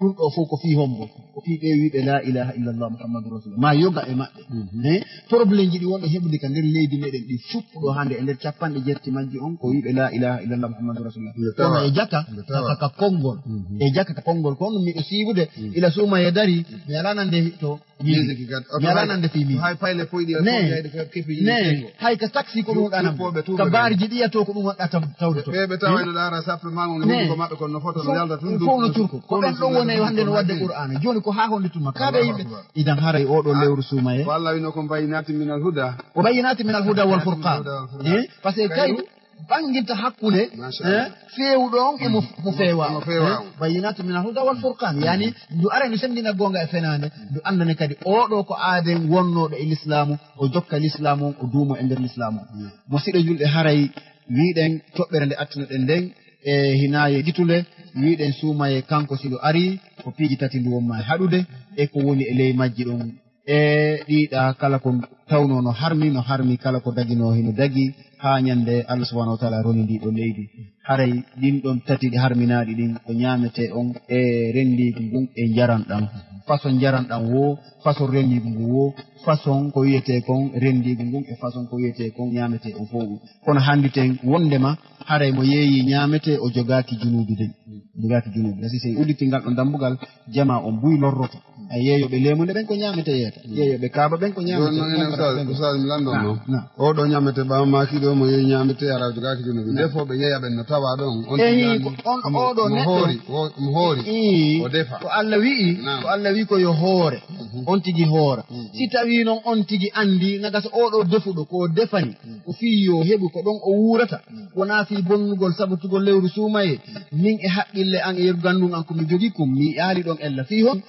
Ɗum ɗo fof ko fii hombo. Ko fii ɓe wiiɓe laa ilaaha illallah Muhammadu Rasulullah. Ma yoga e maɓɓe. Mhm. Eh, problème ji ɗi wonɓe heɓude ka nder leydi meɗen ɗi fuppuɗo hannde e nder capanɗe jetti majji on ko wiiɓe laa ilaaha illallah Muhammadu Rasulullah. Nde tawa. Kono e jaka, nde tawa. Ka, ka konngol. Mhm. E jaka ka konngol. Kono miɗo siibude, mhm, ila suuma e dari, mi alaa nande to. Miizi. Miizi ki gat-, mi alaa nande fii miizi. Hay payle poyɗi e ne, poyɗi hay ɗo keɓ-, keɓi ne, yimɓe. Hay ka taxi ko ɗum ɗanam. Tuppooɓe, tuppooɓe. Ka baarji ɗiya to ko ɗum waɗɗa tam-, tawde to. Ɓe, ɓe tawa ene ndaara sappe ma, on ne, hunduko maɓɓe kon no foto, no yalta tun, fof no curko. Ko ɓen ɗon woni e hannde no waɗde Qur'aana. Jooni ko haa honde tuma? Kaɗa yimɓe. Allahu akbar. Idan haray oo ɗoo lewru suumaye. Ko Allah wino ko bayyinatin minal huda. Ko bayyinatin minal huda wal furqan. Huda wal furqan. Eh, parce que kayru ɓanginta hakkunde, machallah, eh, feewuɗo on e mo, mo feewa. Mo feewa on. Eh, bayyinatin minal huda wal furqan. Yani, ndu ara ndu senndina goonga e fenaande, ndu anndane kadi oo ɗoo ko aaden wonnooɗo e lislaamu, o jokka lislaamu on, o duumo e nder lislaamu on. Mm. Musiɗɗo julɓe, haray wiiɗen toɓɓere nde attinoɗen nden, e hinaaye jitunde, wiiɗen suumaye kanko si ndu arii, ko piiji tati ndu wonma e haɗude, e ko woni e ley majji ɗon. E ɗiiɗa kala ko tawnoo no harmi, no harmi, kala ko daginoo hino dagi, haa ñande Allah subhanahu wa taala roni ndi ɗo leydi. Haray ɗin ɗon tati ɗi harminaaɗi ɗin, ko ñaametee on e renndiigu ngun e njaranɗan. Façon njaranɗan woo, façon renndiigu ngun woo, façon ko wiyetee kon renndiigu ngun e façon ko wiyetee kon ñaametee on fow ɗum. Kono hannditen wonndema haray mo yeeyi ñaametee o jogaaki junuubi den. Jogaaki junuubi. Gasi sey udditii ngal ɗon dambugal, jamaa on buy lorroto. A yeeyooɓe leemunde ɓen ko ñaametee yeeta. Yeeyooɓe kaaba ɓen ko ñaametee. Jooni noon enen ustaas, ustaas mi lanndon noon. Naam. Oo ɗoo ñaametee ɓaawo maaki ɗoo mo yeeyi ñaametee hara jogaaki junuubi. Naam. Defooɓe yeeya ɓen no tawaa ɗon. On tigi eyi, anndi ko on, mo, oo ɗoo mo neɗɗo hoori, wo-, mo hoori, ii, o defa. Ko Allah wi'i, naam, ko Allah wi'i ko yo hoore. Mhm. On tigi hoora. Mhm. Si tawii noon on tigi anndi, na gasa oo ɗoo defuɗo ko o defani, mhm, ko fii yo heɓu ko ɗon o wuurata. Mhm. Wonaa fii bonnugol sabotugol lewru suumayee. Mhm. Min e haqqille an e yeru ganndun an ko mi jogii kon, mi yaali ɗon ella. Fii hon?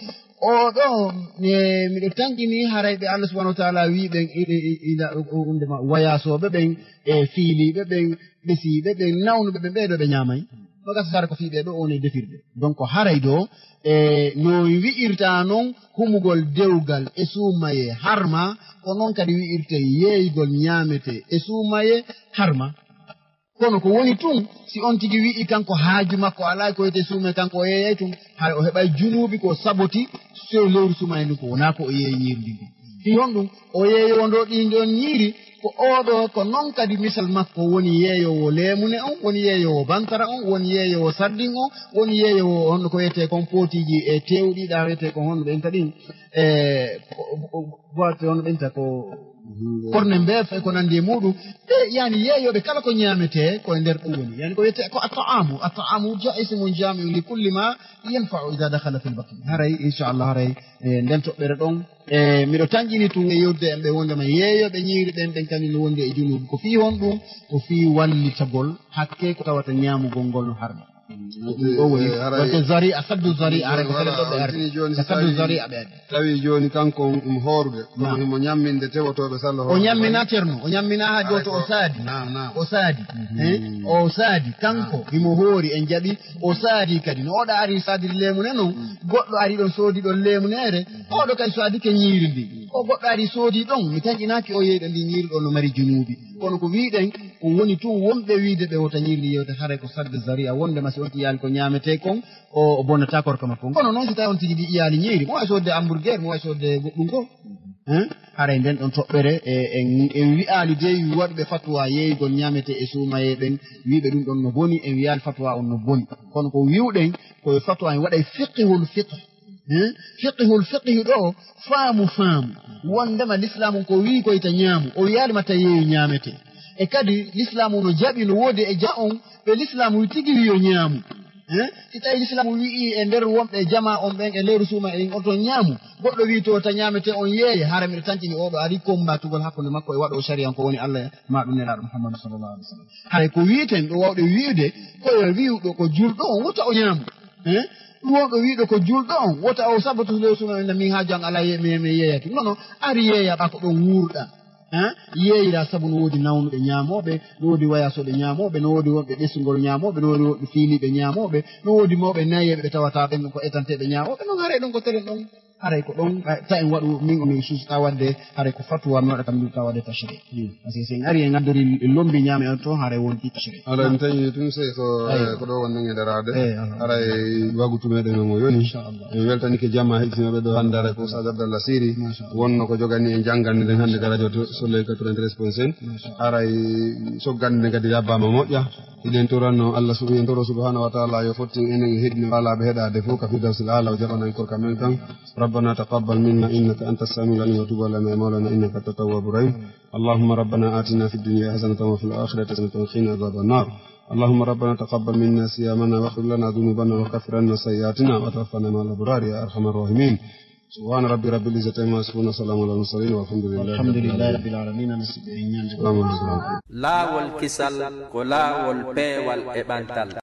Oo ɗoo, e, miɗo tanƴini haray ɓe Allah subhanahu wa taala wii ɓen, i, i, i, ila, o, o, undema, wayaasooɓe ɓen, e fiiliiɓe ɓen, ɓesiiɓe ɓen, nawnuɓe ɓen, ɓee ɗoo ɓe ñaamay. No gasa sara ko fii ɓee ɗoo woni defirde. Donc haray ɗoo, e, no wi'irta non humugol dewgal e suumayee harma, ko non kadi wi'irtee yeeygol ñaametee e suumayee harma. Kono ko woni tun, si on tigi wi'i kanko haaju makko alaa ko wiyetee suumayee, kanko o yeeyay tun, hay o heɓay junuubi ko saboti so lewru suumayee ndun, ko wonaa ko o yeeyi ñiiri ndin kon. Fii honɗun? O yeeyoowo ndoo ɗin ɗon ñiiri, ko oo ɗoo, ko non kadi misal makko woni yeeyoowo leemune on, woni yeeyoowo bantara on, woni yeeyoowo sardin on, woni yeeyoowo honno ko wiyetee kon pootiiji e teew ɗiɗa wiyetee kon honno ɓen kadi, e, ko, ko, ko, ko honno ɓen ta ko korne mbeef e ko nanndi e muuɗum. E, yani, yeeyooɓe kala ko ñaametee ko e nder ɗum woni. Yani, ko wiyetee ko at-ta'amu. At-ta'amu ja-, ismun jami'un li kulli ma yanfa'u idha dakhala fil batn. Haray, inchallah, haray, e, nden toɓɓere ɗon. E, miɗo tanƴini tun e yewtude e ɓe wondema yeeyooɓe ñiiri ɓen, ɓen kañum no wondi e junuubi. Ko fii honɗun? Ko fii wallitagol hakke ko tawata ñaamugol ngol no harmi. Ko ɗum ɗoo woni. Eh, haray. Wonte zari'a, saddu zari'a, haray ko fele ɗo ɓe arde. Jooni, jooni, ko saddu zari'a ɓe arde. Tawi jooni kanko on ɗum hoorude, kono himo ñamminde tewotooɓe sallo. O ñamminaa, Ceerno, o ñamminaa haa gooto, o saadi. Naam, naam. O saadi. Mhm. Eh? O saadi, kanko, himo hoori, en jaɓi, o saadi kadi. No oɗo ari saadiri leemune non, goɗɗo ari ɗon soodi ɗon leemuneere, oɗo kadi soodike ñiiri ndi. O goɗɗo ari soodi ɗon, mi tanƴinaaki o yeeyɗo ndi ñiiri ɗon no mari junuubi. Kono ko wiiɗen, ko woni tun wonɓe wiide ɓe wota ñiiri ndi yewte, haray ko sadde zari'a, wondema si on tigi yaali ko ñaametee kon, o, o bonnataa korka makko. Kono non si tawi on tigi ndi yaali ñiiri, mo wawi soodde hamburger, mo wawi soodde goɗɗum ko. Hein? Haray nden ɗon toɓɓere, e, en, en wi'aali dey waɗuɓe fatwa yeeygol ñaametee e suumayee ɓen, wiiɓe ɗum ɗon no boni, en wi'aali fatwa on no boni. Kono ko wi'uɗen, ko fatwa en waɗay fiqhul fiqh. Hein? Fiqhul fiqhi ɗoo, faamu faamu. Wondema lislaamu ko wi'i ko ita ñaamu, o wi'aali ma ta yeeyu ñaametee. E kadi lislaamu no jaɓi, no woodi e ja on, ɓe lislaamu wi tigi wi yo ñaamu. Hein? Si tawi lislaamu wi'i e nder wonɓe jamaa on ɓen e lewru suuma en on ton ñaamu, goɗɗo wi to ta ñaametee on yeeye, hara miɗo tanƴini oo ɗoo ari kombatugol hakkunde makko e waɗo shari'a ko woni Allah ma ɗum Nelaaɗo Muhammadu sallallahu alaihi wasallam. Haray ko wi'eten ɗo wawɗe wi'ude, ko yo wi'uɗo ko julɗo on wota o ñaamu. Eh? Ɗum wonɗo wiiɗo ko julɗo on, wota o sabotu lewru suuma en, min haaju an alaa, ye-, mi, mi yeeyake. Non, non, ari yeeya ɓa ko ɗon wuurɗa. Eh? Yeeyira sabu no woodi nawnuɓe ñaamooɓe, no woodi wayaasooɓe ñaamooɓe, no woodi wonɓe ɓesngol ñaamooɓe, no woodi wonɓe fiiliiɓe ñaamooɓe, no woodi mawɓe nayeeɓe ɓe tawata ɓen ko etanteeɓe ñaamooɓe. Non, haray ɗon ko telen ɗon. Haray ko ɗon ta en waɗu min o min suusta waɗde, haray ko fatuwa mi waɗata min ta waɗde tachri. Parce que si en ari en ngaddori e lombi ñaame on to, haray wonti tachri. Ala en tawi tun sey ko eh, ko ɗo wonɗen e daraade. Haray wagutu meɗen on o yoni. En weltanike jama heɗitinoɓe ɗo hannde, haray ko Oustaz Abdallah Siri wonno ko jogani en janngande nden hannde ka radio to Soleil quatre-vingt-treize point cinq. Haray soggande nden kadi yabbama moƴƴa. Hiɗen toranno Allah sub- en toro subhanahu wa taala yo fottin enen e heɗino faalaɓe heɗade fof ka firdawsil ala o jaɓana en korka men kan. ربنا تقبل منا إنك أنت السميع العليم وتب علينا يا مولانا إنك أنت التواب الرحيم. اللهم ربنا آتنا في الدنيا حسنة وفي الآخرة حسنة وقنا عذاب النار. اللهم ربنا تقبل منا صيامنا واغفر لنا ذنوبنا وكفر عنا سيئاتنا وتوفنا مع الأبرار يا أرحم الراحمين. سبحان ربي رب العزة عما يصفون وسلام على المرسلين والحمد لله. Alhamdulillahi rabbil alamina. Musidɓe en ñande السلام عليكم. Laawol kisal ko laawol peewal e ɓantal.